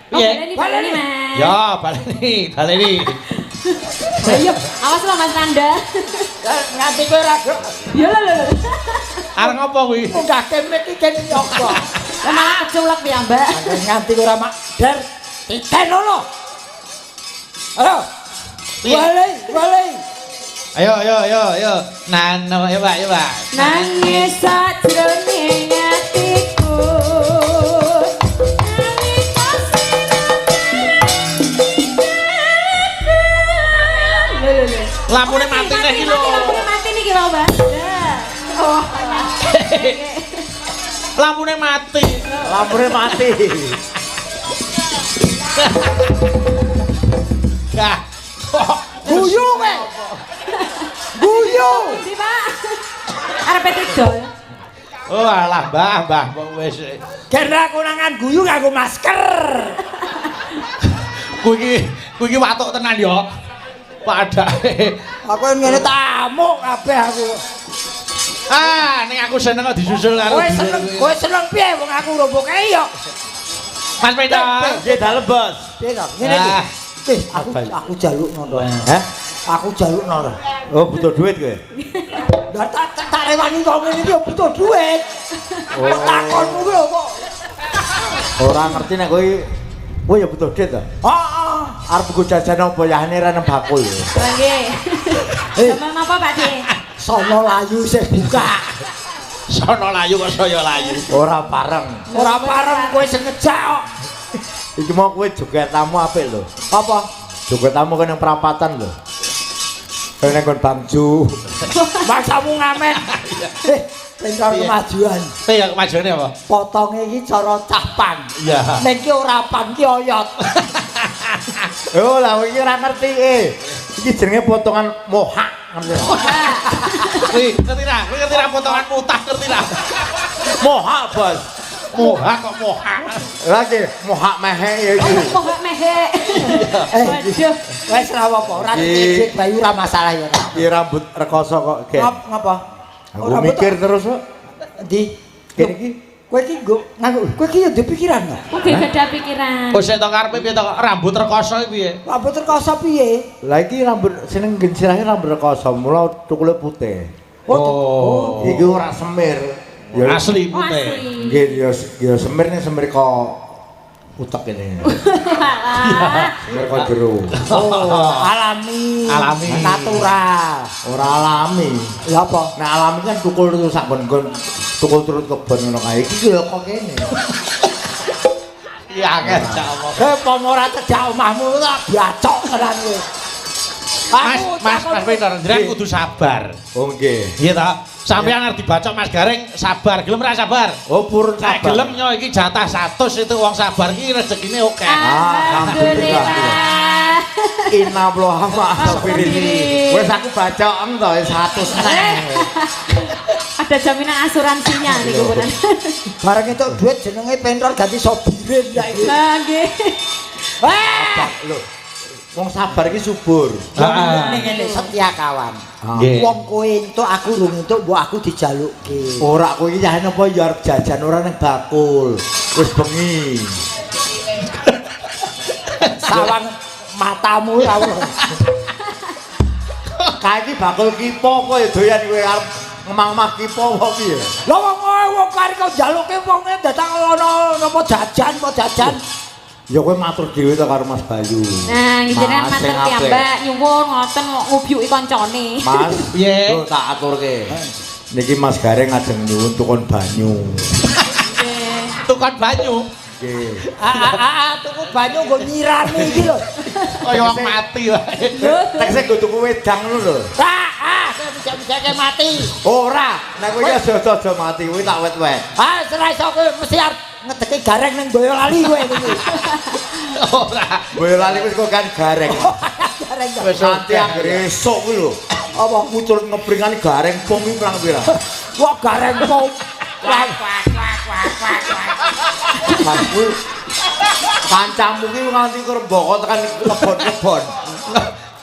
Piye? Baleni, Mas. Ya, baleni, baleni. Ayo, awas lho Mas Nanda. Nganti kowe ora Ya lho lho. Arep ngopo kuwi? Munggahke mik iki kene yoga. Lah malah keculek piyambak. Nganti kowe ora mak der titenono. Ayo. Baleni, baleni. Ayo ayo ayo ayo. Nano, ayo Pak, ayo Pak. Nangis sajroning atiku. Lampune mati nek iki lho. Lampune mati niki lho, Mbak. Oh. Lampune mati. Lampune mati. Dah. Guyu kowe. Guyu. Ndi, Pak? Arep didol. Oh alah, Mbah, Mbah, kok wis. Kira konangan guyu nganggo masker. Kuwi iki watuk tenan yo. Padake. Aku ngene tamuk kabeh aku. Ah, ning aku seneng kok disusul karo. Kowe seneng piye wong aku rombok kae yo. Mas Peter. Nggih, dalem, Bos. Piye to? Ngene iki. Wis, aku jaluk ngono. Hah? Aku jaluk ngono. Oh, butuh duit kowe. Lah tak rewangi kok ngene iki yo butuh duit. Oh. Takonmu kuwi lho kok. Ora ngerti nek kowe kowe ya butuh duit to? Heeh. Arep nggo jajan apa yahane ra nang bakul. Lah nggih. Sampeyan apa, Pak De? Sono layu sih buka. Sono layu kok saya layu. Ora pareng. Ora pareng kowe sing ngejak kok. Iki mau kowe joget tamu apik lho. Apa? Joget tamu kene nang perapatan lho. Kene nang nggon Bangju. Maksamu ngamen. Pinter kemajuan. Piye kemajuane apa? Potonge iki cara cah pang. Iya. Ning ki ora pang ki oyot. Oh, lah iki ora ngerti. Iki jenenge potongan mohak ngerti. Kuwi ngerti ra? Kuwi ngerti ra potongan mutah ngerti ra? Mohak, Bos. Mohak kok mohak. Lah iki mohak mehe ya iki. Mohak mehe. Waduh. Wis ra apa-apa, ora dicek Bayu ora masalah ya. Iki rambut rekoso kok, Gen. Ngapa? Aku mikir terus kok. Endi? Kene iki kowe iki nggo nganggo kowe iki ya ndek pikiran to. Kok gak ada pikiran. Kok sik to karepe piye to kok rambut rekoso iki piye? Rambut rekoso piye? Lah iki rambut seneng sirahe rambut rekoso, mula tukule putih. Oh. Iki ora semir. Ya asli putih. Nggih ya semir ning semir kok utek ini. Semir kok jero. Oh, alami. Alami. Natural. Ora alami. Lha apa? Nek alami kan tukul terus sak nggon-nggon tukul turut kebon ngono kae. Iki lho kok kene. Iya akeh jak omong. Eh pomo ora cedhak omahmu tak bacok tenan kowe. Mas, Mas, Mas Pinter, jenengan kudu sabar. Oh nggih. Iya ta? Sampeyan arep dibacok Mas Gareng sabar, gelem ora sabar? Oh purun Nek sabar. gelem nyo iki jatah 100 itu wong sabar iki rezekine akeh. Alhamdulillah. Inna allaha ma'as. Wis aku bacoken to wis 100 neh. Ada jaminan asuransinya niku mboten. Bareng entuk duit jenenge Pinter ganti sobirin saiki. Lah nggih. Wah, Lho. Wong sabar iki subur. Heeh. ning ngene setia kawan. Nggih. Wong kowe entuk aku rung entuk mbok aku dijalukke. Ora kowe iki yahen apa ya arep jajan ora ning bakul. Wis bengi. Sawang matamu ora. Kae iki bakul kipo kok ya doyan kowe arep ngemang-emah kipo apa piye? Lah wong wong kari kok njalukke wonge datang ana napa jajan apa jajan. Ya kowe matur dhewe to karo Mas Bayu. Nah, nggih jenengan Mas, matur sing apik. piyambak nyuwun ngoten ngubyuki kancane. Mas, Piye? lho tak aturke. Niki Mas Gareng ajeng nyuwun tukon banyu. Nggih. Tukon banyu Nggih. Ah, tuku banyu nggo nyirami iki lho. kaya wong mati wae. Tekse nggo tuku wedang ngono lho. Ah, kowe bisa-bisake mati. Ora, nek kowe iki aja-aja mati, kowe tak wet-wet. Ah, ora iso kowe mesti arep ngedeki gareng ning Boyolali kowe kuwi. Ora. Boyolali wis kok kan gareng. Gareng to. Wis Nanti anggere esuk kuwi lho. Apa? Mucul ngepringane gareng pong iki pirang-pirang. Wah, gareng pong. Wah, Mas kuwi kancamu ki nganti krembaka tekan kebon-kebon.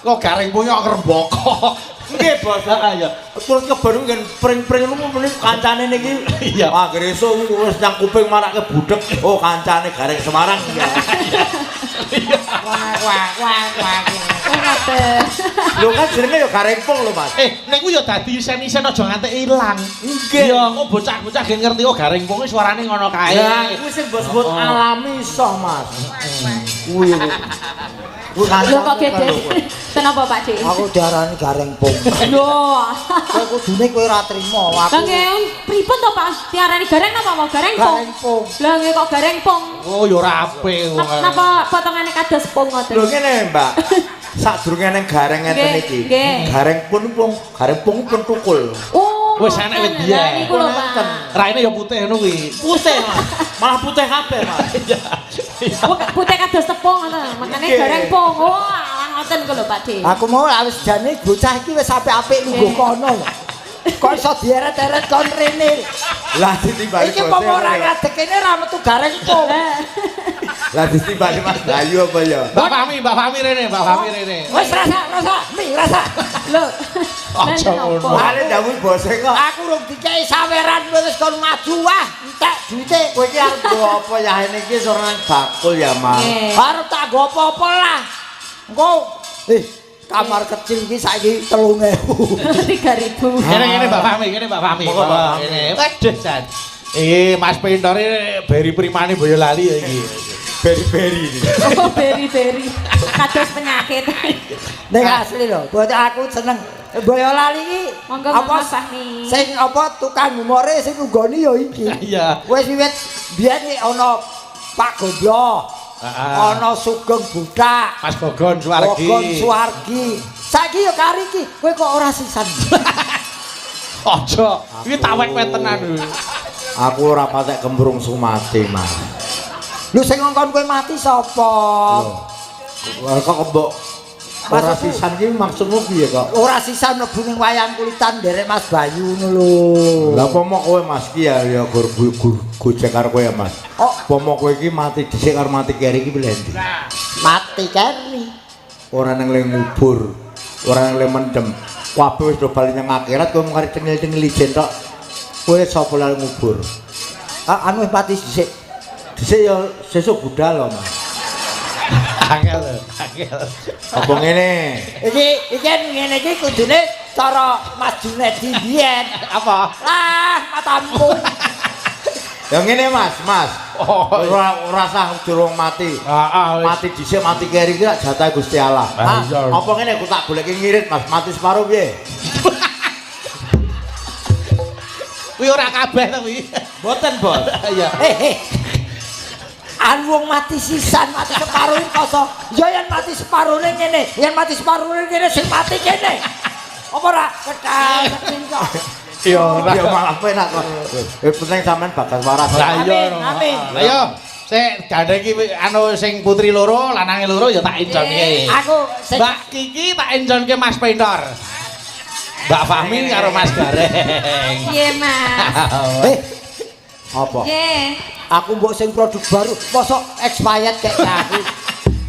Kok gareng punya ngrembaka. Nggih, Bos. Heeh ya. Terus kebon ngen pring-pring ngono meni kancane niki. Iya. Anggere esuk wis nang kuping marake budhek. Oh, kancane gareng Semarang ya. Wah, wah, wah, wah. Oh, ngoten. Lho kan jenenge ya gareng pong lho, Mas. Nek kuwi ya dadi isen-isen aja nganti ilang. Nggih. Ya, engko bocah-bocah gen ngerti oh gareng pong suarane ngono kae. Lah, kuwi sing mbok sebut Oh. alami iso, Mas. Kuwi lho. Kuwi Lho kok gede. Kenapa Pak Dik? Aku diarani gareng pong. Lho. Kowe kudune kowe ora trimo Lah aku. nggih, pripun to Pak? Diarani gareng napa mau gareng pong? Gareng pong. Lah nggih kok gareng pong. Oh, ya ora apik wong. Napa potongane kados pong ngoten? Lho ngene, Mbak. Sadurunge nang gareng ngeten Nggih, iki. nggih. Gareng pun pung, gareng pung pun tukul. Oh, Wis enek wit ngoten. biyen. Lah niku lho Pak. Raine ya putih ngono kuwi. Putih, Mas. Malah putih kabeh, Mas. Iya. Putih kados tepung ngoten. Makane Nggih. gareng pong. Oh, alah ngoten ku lho Pak Dik. Aku mau wis jane bocah iki wis apik-apik lungguh kono lho. Kok iso dieret-eret kon rene. Lah ditimbali Iki pomo ora ngadeg kene ora metu gareng pong. Lah ditimbali Mas Bayu apa ya? Mbak Fahmi, Mbak Fahmi rene, Mbak Fahmi rene. Wis rasa, rasa, mi rasa. Lho. Aja ngono. Male dawuh bose kok. Aku rung dikei saweran wis kon maju wah, entek duite. Kowe iki arep nggo apa ya ini iki ora nang bakul ya, Mas. Nggih. Arep tak nggo apa-apa lah. Engko kamar kecil iki saiki 3000. 3000. Kene kene Mbak Fahmi, kene Mbak Fahmi. Monggo, Mbak Fahmi. Kene. Waduh, Jan. Iki Mas Pintor iki beri primane Boyolali ya iki. Beri-beri ini. Oh, beri-beri. Kados penyakit. Ning asli lho, buat aku seneng Boyolali iki. Monggo, apa Mas Fahmi. Sing apa tukang humore sing nunggoni ya iki. Iya. Wis wiwit biyen iki ana Pak Gombloh, Heeh. ana Sugeng Buthak, Mas Gogon Suwargi. Gogon Suwargi. Saiki ya kari iki, kowe kok ora sisan. Aja, iki tawek tenan kuwi. Aku ora patek kemprung sumati, Mas. Lho sing ngongkon kowe mati sapa? Lho kok mbok ora sisan iki maksudmu piye kok? Ora sisan mlebu ning wayang kulitan nderek Mas Bayu ngono lho. Lah apa mo kowe Mas ki ya ya gur gojek karo kowe ya Mas. Apa mo kowe iki mati dhisik karo mati keri iki pilih endi? Mati keri. Ora nang le ngubur, ora nang le mendem. Kabeh wis do bali nang akhirat kowe mung karep cengil-cengil ijen tok. Kowe sapa lal ngubur? Ah anu wis mati dhisik. Dhisik ya sesuk budal lho Mas. Angel lho, angel. Apa ngene? Iki ngene iki kudune cara Mas Junedi biyen. Apa? Lah, matamu. Ya ngene Mas, Mas. Oh, ora sah durung mati. Heeh, mati dhisik mati keri iki jatah Gusti Allah. Apa ngene aku tak goleki ngirit Mas, mati separo piye? Kuwi ora kabeh to kuwi. Mboten, Bos. Iya. Anu wong mati sisan, mati separo iki kosong. Ya yen mati separone ngene, yen mati separone ngene sing mati kene. Apa ora kethak kok. Ya ora ya malah penak kok. Wis penting sampean bagas waras. Lah iya. Amin. Ayo, sik gandeng iki anu sing putri loro, lanange loro ya tak enjonke. Aku sing Mbak Kiki tak enjonke Mas Pintor. Mbak Fahmi karo Mas Gareng. Piye, Mas? Apa? Piye? Aku mbok sing produk baru, mosok expired kek aku.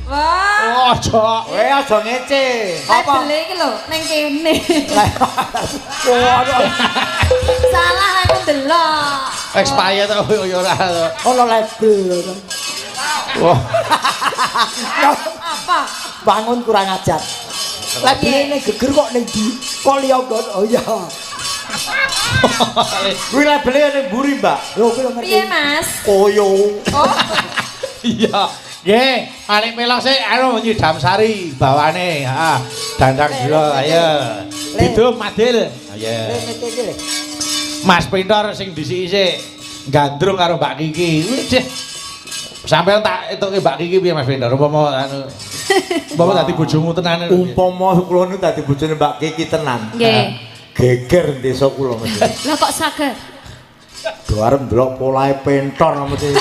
Wah. Aja. Kowe aja ngece. Apa? Label iki lho ning kene. Waduh. Salah aku ndelok. Expired kok ya ora. Ono label. Wah. Apa? Bangun kurang ajar. Label ning geger kok ning ndi? Kok liya nggon. Oh iya. Kuwi labele ning mburi, Mbak. Lho kuwi ngerti. Piye, Mas? Koyo. Oh. Iya. Nggih, paling melok sik anu nyidam sari bawane, heeh. Dandang gula, ayo. Didum Madil. Ayo. Mas Pintor sing dhisiki sik gandrung karo Mbak Kiki. Wih, sampeyan tak etuke Mbak Kiki piye Mas Pintor? Umpama anu umpama dadi bojomu tenan. Umpama kula niku dadi bojone Mbak Kiki tenan. Nggih. Geger desa kula mesti. Lah kok saged? Do arep ndelok polahe Pintor mesti.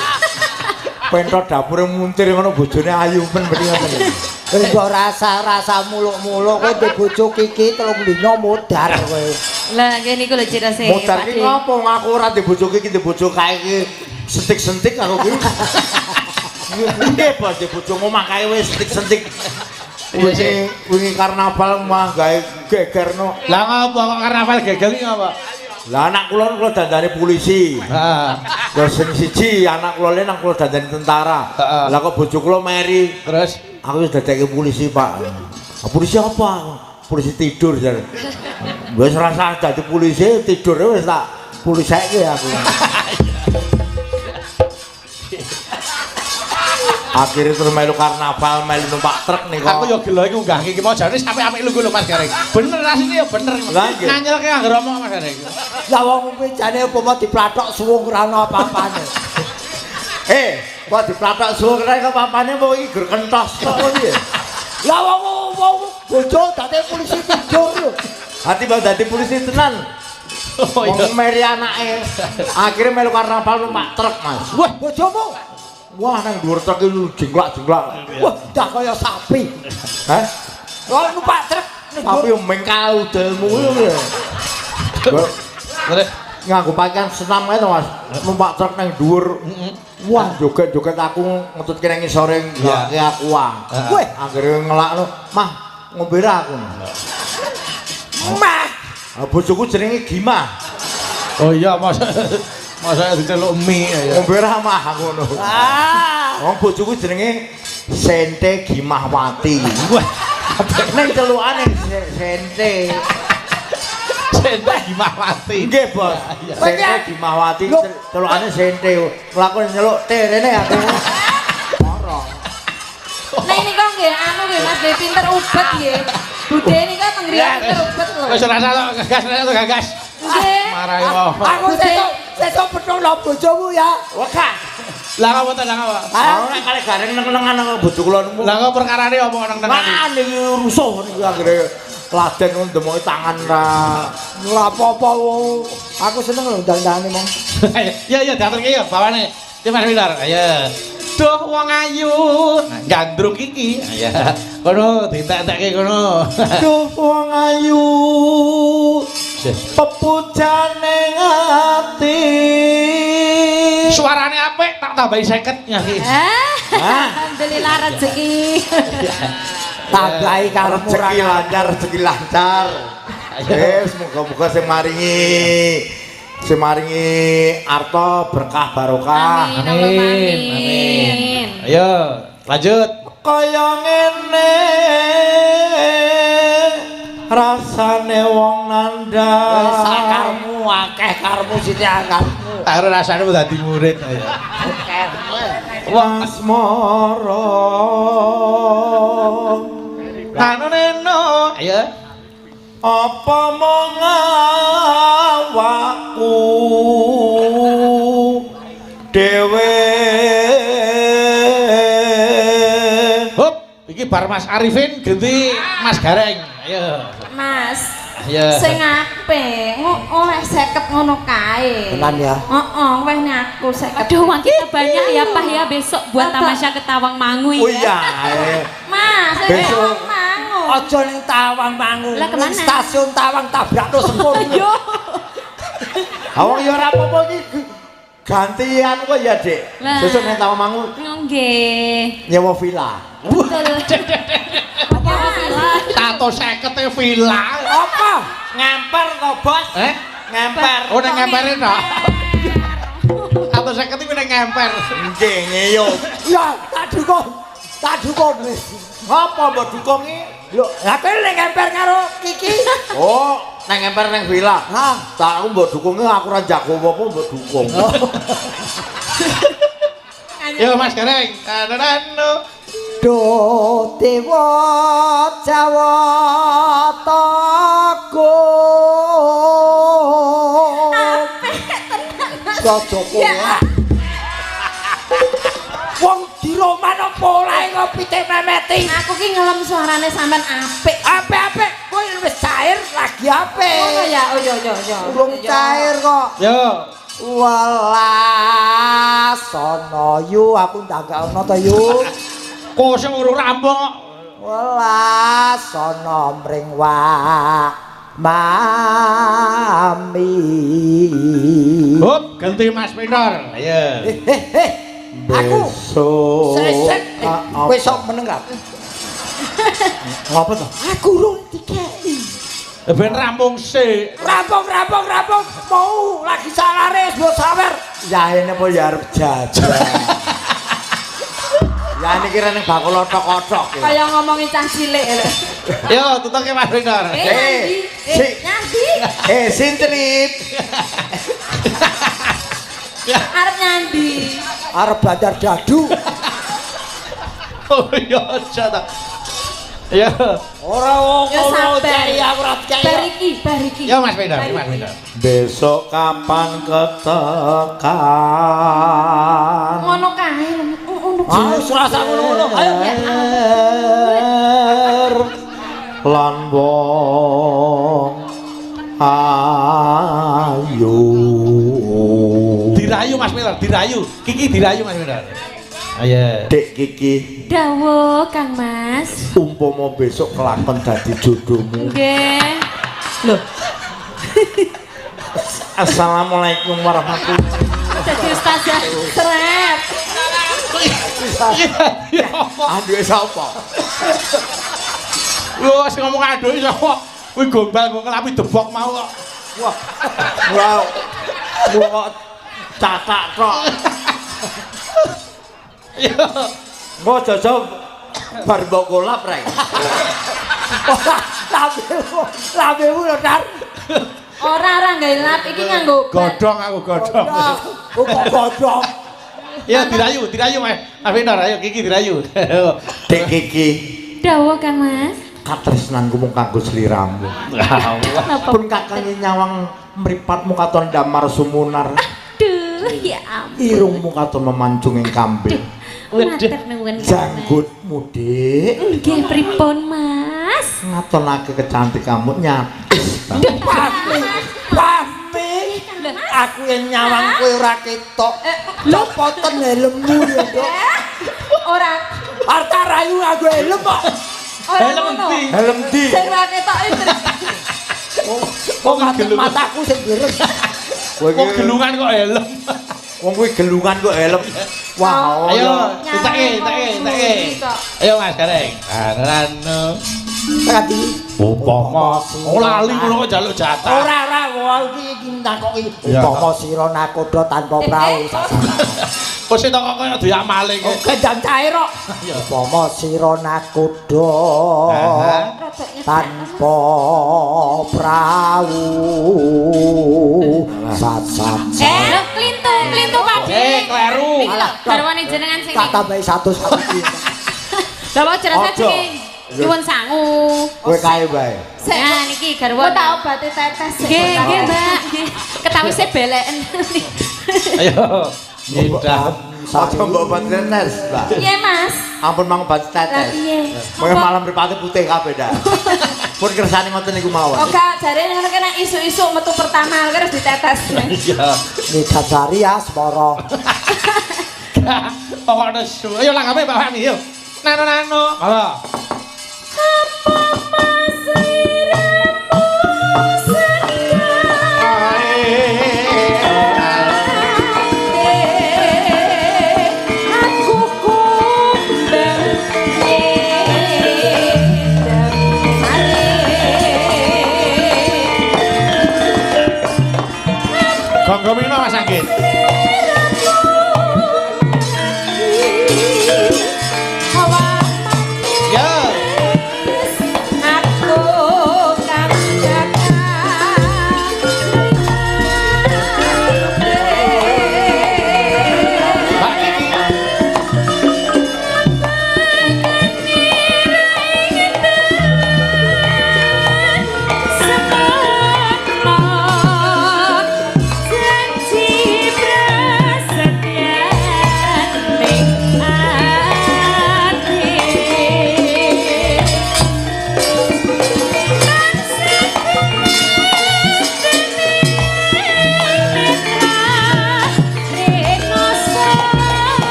Pentor dapure muntir ngono bojone ayu men mesti ngoten. Wis mbok rasa-rasa muluk-muluk kowe ndek bojo Kiki 3 dina modar kowe. Lah nggih niku lho cirose. Modar ki ngopo aku ora ndek bojo Kiki ndek bojo kae iki sentik-sentik aku ki. Nggih bos ndek bojo omah kae wis sentik-sentik. Wingi karnaval mah gawe gegerno. Lah ngopo kok karnaval geger iki ngopo? Lah anak kula kula dandani polisi. Heeh. Terus sing siji anak kula le nang kula dandani tentara. Lah kok bojo kula meri. Terus aku wis dadekke polisi, Pak. Polisi apa? Polisi tidur jare. Wis ora usah dadi polisi, tidur wis tak poliseke aku. Akhirnya terus melu karnaval, melu numpak truk nih kok. Aku ya gelo iki unggah iki mau jane sampe apik lungguh lho Mas Gareng. Bener asline ya bener. Nganyelke anggere omong Mas Gareng. Lah wong kuwi jane upama diplathok suwung ora ono apa-apane. Kok diplathok suwung ora ono apa-apane wong iki gur kentos kok piye? Lah wong bojo dadi polisi tidur lho. Hati bang dadi polisi tenan. Wong meri anake. Akhirnya melu karnaval numpak truk, Mas. Wah, bojomu. Wah, nang dhuwur truk iki jengklak-jengklak. Wah, dah kaya sapi. Hah? Kok numpak truk sapi yo mengkal udelmu kuwi lho. Terus nganggo pakaian senam kae to, Mas. Numpak truk nang dhuwur. Wah, joget-joget aku ngetutke nang ngisore nggake aku ah. Weh, anggere ngelakno, "Mah, ngombe ra aku." Mah. Bojoku jenenge Gimah. Oh iya, Mas. Masa diceluk mie ya. Ngombe ra mah aku ngono. Ah. Wong bojoku jenenge Sente Gimahwati. Wah, ning celukane Sente. Sente Gimahwati. Nggih, Bos. Sente Gimahwati celukane Sente. Mlaku nyeluk T rene aku. Ora. Nek niku nggih anu nggih Mas nggih pinter ubet nggih. Budhe niku teng griya pinter ubet lho. Wis ora salah gagas, ora gagas. Nggih. Marahi wong. Aku sesuk Sesuk petuk lho bojomu ya. Wah, gak. Lah kok mboten lah kok. Ora kali gareng neng-nengan nang bojo kula niku. Lah kok perkarane apa neng-nengan? Wah, niki rusuh niku akhire laden ndemoki tangan ra. Lah apa-apa aku seneng lho ndang-ndangane mong. Ya ya diaturke ya bawane. Iki Mas Wilar. Ayo. Duh wong ayu, gandrung iki. Ya. Kono dientek-entekke kono. Duh wong ayu. Pepujane ati. Suarane apik tak tambahi 50 nyaki. Alhamdulillah rezeki. Tambahi karo rezeki lancar, rezeki lancar. Wis muga-muga sing maringi arta berkah barokah. Amin. Amin. Ayo, lanjut. Kaya ngene rasane wong nandhang. Wis sakarmu akeh karmu sithik akarmu. Karo rasane dadi murid. Wong asmara. Anu neno. Ayo. Apa mung awakku dhewe. Hop, iki bar Mas Arifin ganti Mas Gareng. Ayo. Mas. Ayo. Sing apik, oleh 50 ngono kae. Tenan ya. Heeh, wehne aku 50. Aduh, uang kita banyak ya, Pak ya, besok buat tamasya ke Tawangmangu ya. Oh iya. Mas, besok aja ning Tawangmangu. Lah ning stasiun Tawang tabrakno sepur. Yo. Ha wong ya ora apa-apa iki gantian kok ya, Dik. Sesuk ning Tawangmangu. Nggih. Nyewa villa. Betul. Apa villa? Tato 50 villa. Apa? Ngemper to, Bos? Eh? Ngemper. Oh, ning ngempere to. Tato 50 iki ning ngemper. Nggih, ngeyo. Ya, tak dukung. Tak dukung wis. Ngapa mbok dukung iki? Lho, lha kowe ning ngemper karo Kiki. Oh, nang ngemper nang villa. Ha, tak aku mbok dukunge aku ora jago apa-apa mbok dukung. Yo Mas Gareng. Anu. Do dewa Jawata go. Aja kowe. Wong diroman apa olahe kok pitik memeti. Aku ki ngelem suarane sampean apik. Apik-apik, kowe wis cair lagi apik. Ngono ya, oh yo yo yo. Urung cair kok. Yo. Welas ana yu aku ndanggakno to yu. Kok sing urung rampung kok. Welas ana mring wa mami. Hop, ganti Mas Pinor. Ayo. Aku sesek kowe sok meneng ra. Ngopo to? Aku urung dikeki. Ben rampung sik. Rampung mau lagi salare mbok sawer. Ya ini apa ya arep jajan. Ya niki rene bakul othok-othok. Kaya ngomongin cah cilik lho. Yo tutuke Mas Pinor. Nyandi. Sintrip. Arep nyandi. Arep bandar dadu. Oh iya aja ta. Ya. Ora wong ngono cai aku ora cai. Bar iki. Ya Mas Pinor, Mas Pinor. Besok kapan ketekan? Ngono kae ngono. Ah, wis rasa ngono-ngono. Ayo. Lan wong ayu. Dirayu Mas Pinor, dirayu. Kiki dirayu Mas Pinor. Ayo. Dek Kiki. Dawuh Kang Mas. Umpama besok kelakon dadi jodohmu. Nggih. Lho. Assalamualaikum warahmatullahi wabarakatuh. Dadi ustazah seret. Aduh sapa? Lho sing ngomong aduh sapa? Kuwi gombal kok ngelapi debok mau kok. Wah. Wah. Kok catak tok. Ya. Engko aja bar mbok kolap rek. Ora, lambemu lho, Dar. Ora gawe lap iki nganggo godhong aku godhong. Kok godhong. Ya dirayu, dirayu Mas. Mas Pinor, ayo Kiki dirayu. Dek Kiki. Dawuh Kang Mas. Katresnanku mung kanggo sliramu. Pun kakang nyawang mripatmu katon damar sumunar. Ya ampun. Irungmu katon memancung ing kambing. Matur nuwun. Janggutmu, Dik. Nggih, pripun, Mas? Ngatonake kecantikanmu nyatis banget. Pamit. Aku yang nyawang kowe ora ketok. Copoten helmmu ya, Nduk. Ora. Arta rayu nganggo helm kok. Helm ndi? Helm ndi? Sing ora ketok iki. Kok mataku sing bireng. Wong gelungan kok helm. Wong kuwi gelungan kok helm. Wah, ayo, diteke, diteke, diteke. Ayo Mas Gareng. Anu. Tadi upama lali ngono kok njaluk jatah. Ora ora wong iki nakoki upama sira nakoda tanpa prau sasaran. Kok sing toko kaya doyak maling. Gendang cair kok. Upama sira nakoda tanpa prau sasat. Klintu, klintu Pak Dik. Kleru. Garwane jenengan sing tak tambahi 100 iki. Lha kok jelas jenenge nyuwun sangu. Kowe kae wae. Nah niki garwa tak obate tetes. Nggih, nggih, Mbak. Ketawise beleken. Ayo. Nyedah. Aja mbok obat tetes, Mbak. Piye, Mas? Ampun mang obat tetes. Piye? Mengke malam mripate putih kabeh dah. Pun kersane ngoten niku mawon. Oh, gak jare ngono kena isuk-isuk metu pertama harus ditetes. Iya. Nidasari asmara. Pokokne su. Ayo langgape Pak Fahmi yo. Nano-nano. Monggo. Apa mas liramu aku kumbang nyedam sare. Gonggo mino Mas Anggit.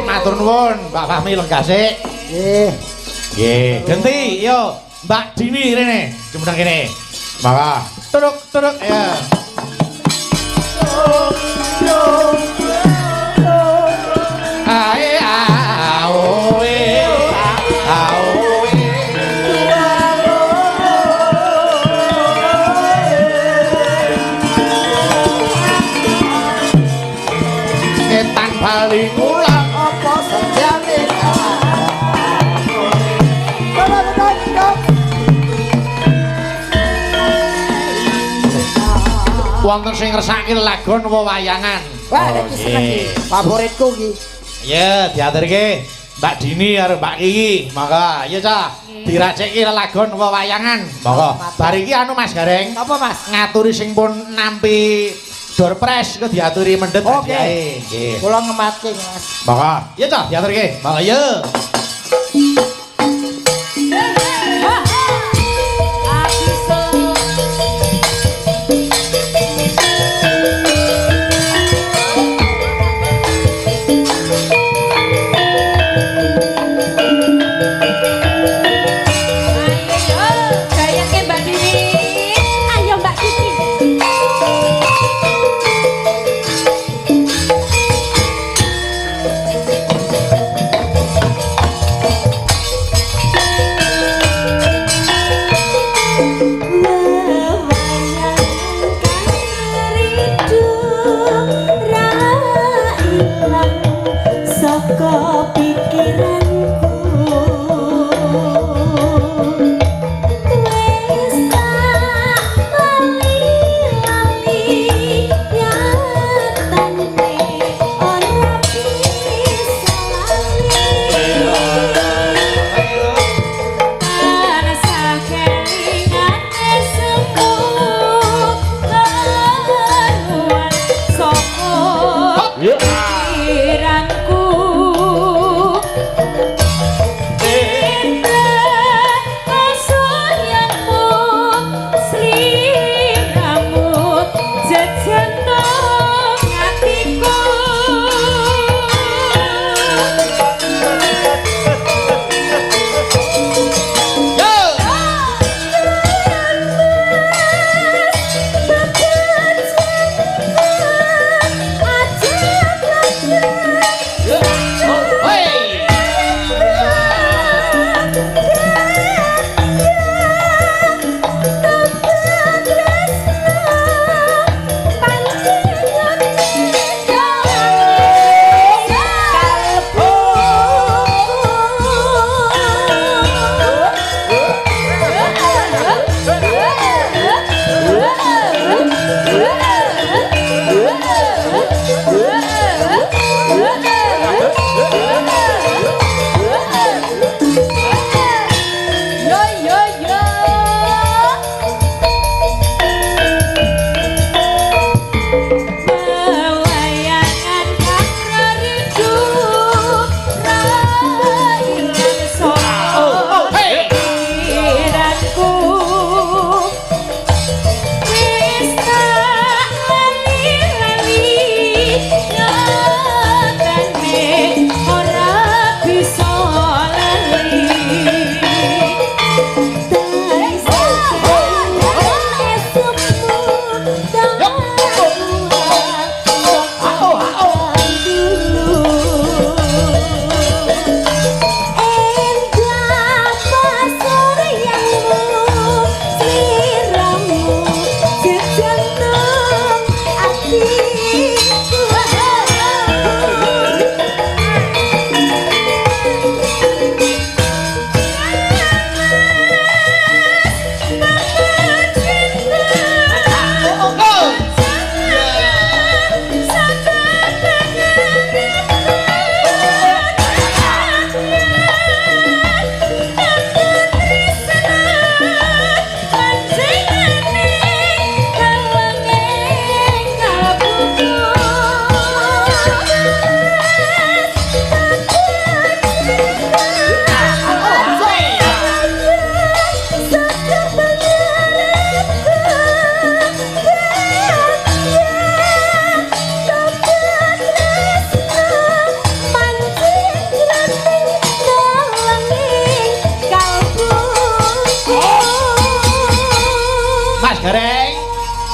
Matur nuwun Mbak Fahmi lenggase. Nggih. Nggih, genti yo Mbak Dini rene, jumedang kene. Mangga. Turuk turuk ya. Ae aoe aoe. Ketan bali kula Wonten sing ngersake lelagon wewayangan. Wah, iki seneng iki. Favoritku iki. Iya, diaturke Mbak Dini karo Mbak Kiki. Monggo, iya cah. Diraciki lelagon wewayangan. Monggo. Bar iki anu Mas Gareng. Apa Mas? Ngaturi sing pun nampi door prize iku diaturi mendhet hadiahe. Nggih. Kula ngematke Mas. Monggo. Iya cah, diaturke. Monggo iya.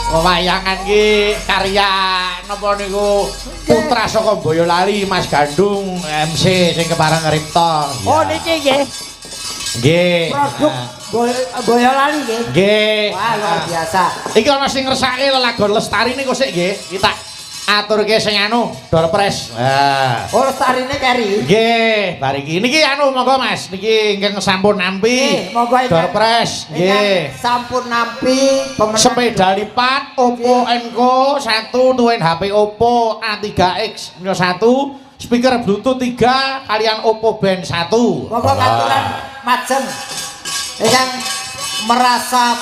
Wewayangan ki karya napa niku putra saka Boyolali Mas Gandung MC sing kepareng ngripta. Oh niki nggih. Nggih. Produk Boyolali nggih. Nggih. Wah luar biasa. Iki ana sing ngersake lelagon lestari niku sik nggih. Iki tak Aturke sing anu doorprize. Lah. Oh, lestarine keri. Nggih, bar iki. Niki anu monggo Mas, niki ingkang sampun nampi. Nggih, monggo ingkang doorprize. Nggih. Sampun nampi pemenang sepeda lipat Oppo Enco 1 tuwen HP Oppo A3X 1, speaker Bluetooth 3 kalian Oppo Band 1. Monggo katuran majeng. Ingkang merasa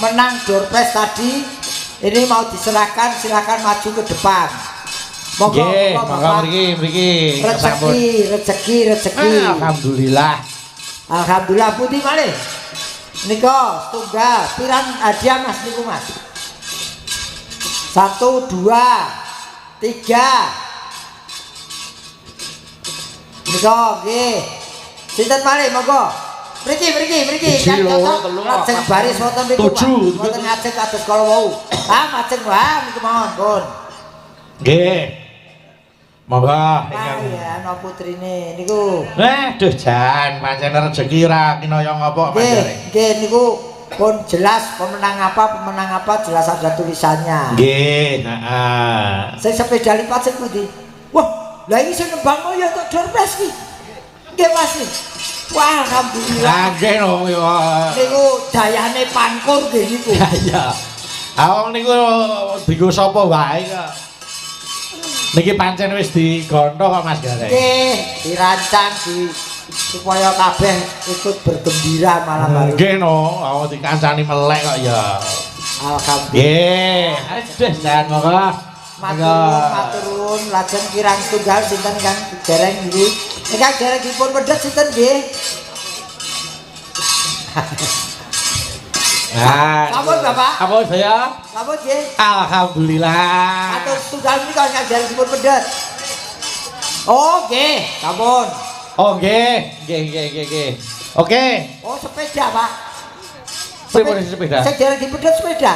menang doorprize tadi ini mau diserahkan, silakan maju ke depan. Monggo, monggo mriki, mriki. Rezeki, rezeki, rezeki. Alhamdulillah. Alhamdulillah putih malih. Nika setunggal, pirang hadiah Mas niku Mas? 1 2 3. Nika nggih. Sinten malih monggo. Mriki, mriki, mriki. Kan cocok lajeng baris wonten mriku. Wonten ngajeng kados kala wau. Ah, majeng wae niku mawon, pun. Nggih. Monggo ingkang ya ana putrine niku. Duh jan pancen rejeki ora kinaya ngapa pancen. Nggih, niku pun jelas pemenang apa jelas ada tulisannya. Nggih, heeh. Sing sepeda lipat sing pundi? Wah, lah iki sing nembang ya entuk doorprize iki. Nggih Mas. Wah, alhamdulillah. Nggih no ya. Niku dayane pangkur nggih niku. Iya. Ah wong niku dienggo sapa wae kok. Niki pancen wis digonto kok Mas Gareng. Nggih, dirancang di supaya kabeh ikut bergembira malam hari. Nggih no, aku dikancani melek kok ya. Alhamdulillah. Nggih. Aduh, jan monggo. Matur nuwun, lajeng kirang setunggal sinten ingkang dereng niki. Ingkang dereng dipun pedhet sinten nggih? Nah, sampun Bapak. Sampun saya. Sampun nggih. Alhamdulillah. Matur setunggal menika ingkang dereng dipun pedhet. Oh, nggih, sampun. Oh, nggih. Nggih, nggih, nggih, nggih. Oke. Oh, sepeda, Pak. Sepeda. Sing dereng dipedhet sepeda.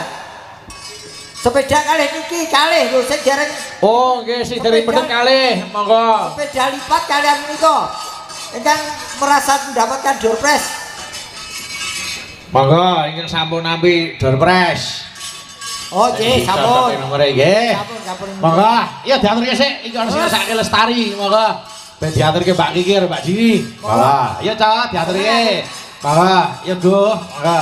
Sepeda kalih niki kalih lho sing dereng. Oh nggih sing dereng pedhet kalih monggo. Sepeda lipat kalian menika. Ingkang merasa mendapatkan doorprize. Monggo ingkang sampun nampi doorprize. Oh nggih sampun. Nomore nggih. Sampun sampun. Monggo, iya diaturke sik iki ana sing ngersake lestari monggo. Ben diaturke Mbak Kiki karo Mbak Jini. Monggo. Iya Cak diaturke. Monggo, iya Guh, monggo.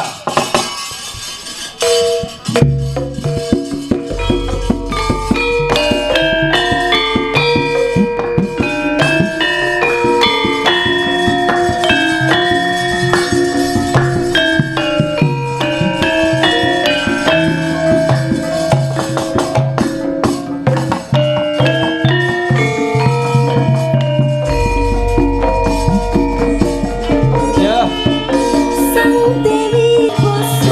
Sang Dewi Bos.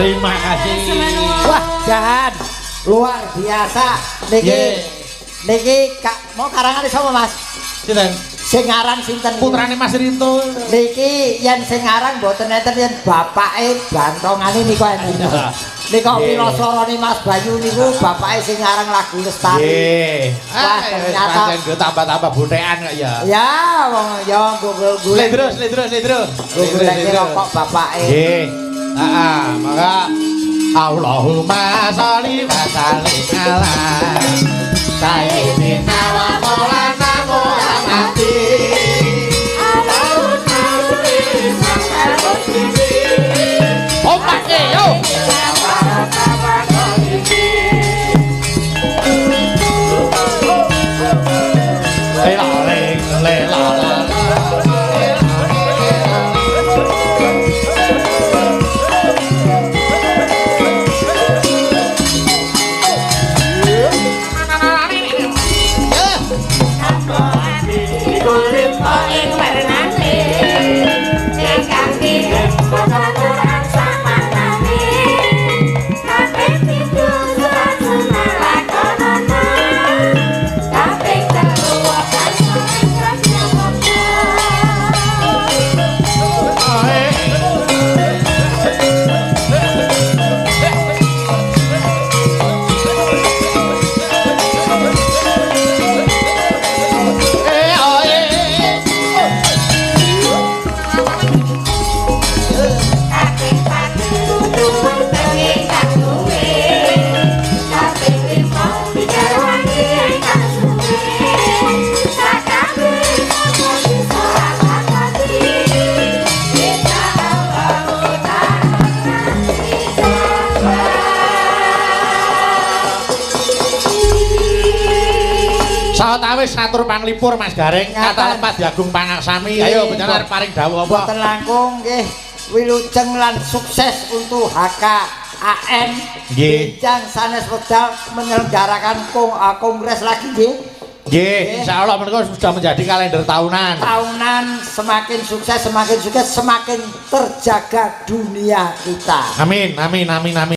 Terima kasih. Wah, jahan luar biasa niki. Niki kak mau karangane sapa, Mas? Sinten? Sing aran sinten? Putrane Mas Rinto. Niki yen sing aran mboten enten, yen bapake bantongane niku enten. Nika wirasarane Mas Bayu niku bapake sing aran lagu Lestari. Nggih. Wah, ternyata nggo tambah-tambah botekan kok ya. Ya, wong ya nggo golek. Slendro, slendro, slendro. Nggo goleke rokok bapake. Nggih. Heeh, maka Allahumma sholli wa sallim ala sayyidina wa maulana Muhammadin. Ompake yo. Sawetawis ngatur panglipur Mas Gareng, kata lepat Agung Pangaksami. Ayo bencana arep paring dawuh apa? Boten langkung nggih wilujeng lan sukses untuk HKAN. Nggih. Benjang sanes wekdal menyelenggarakan kongres lagi nggih. Nggih, insyaallah menika sudah menjadi kalender tahunan. Tahunan semakin sukses, semakin sukses, semakin terjaga dunia kita. Amin, amin, amin, amin.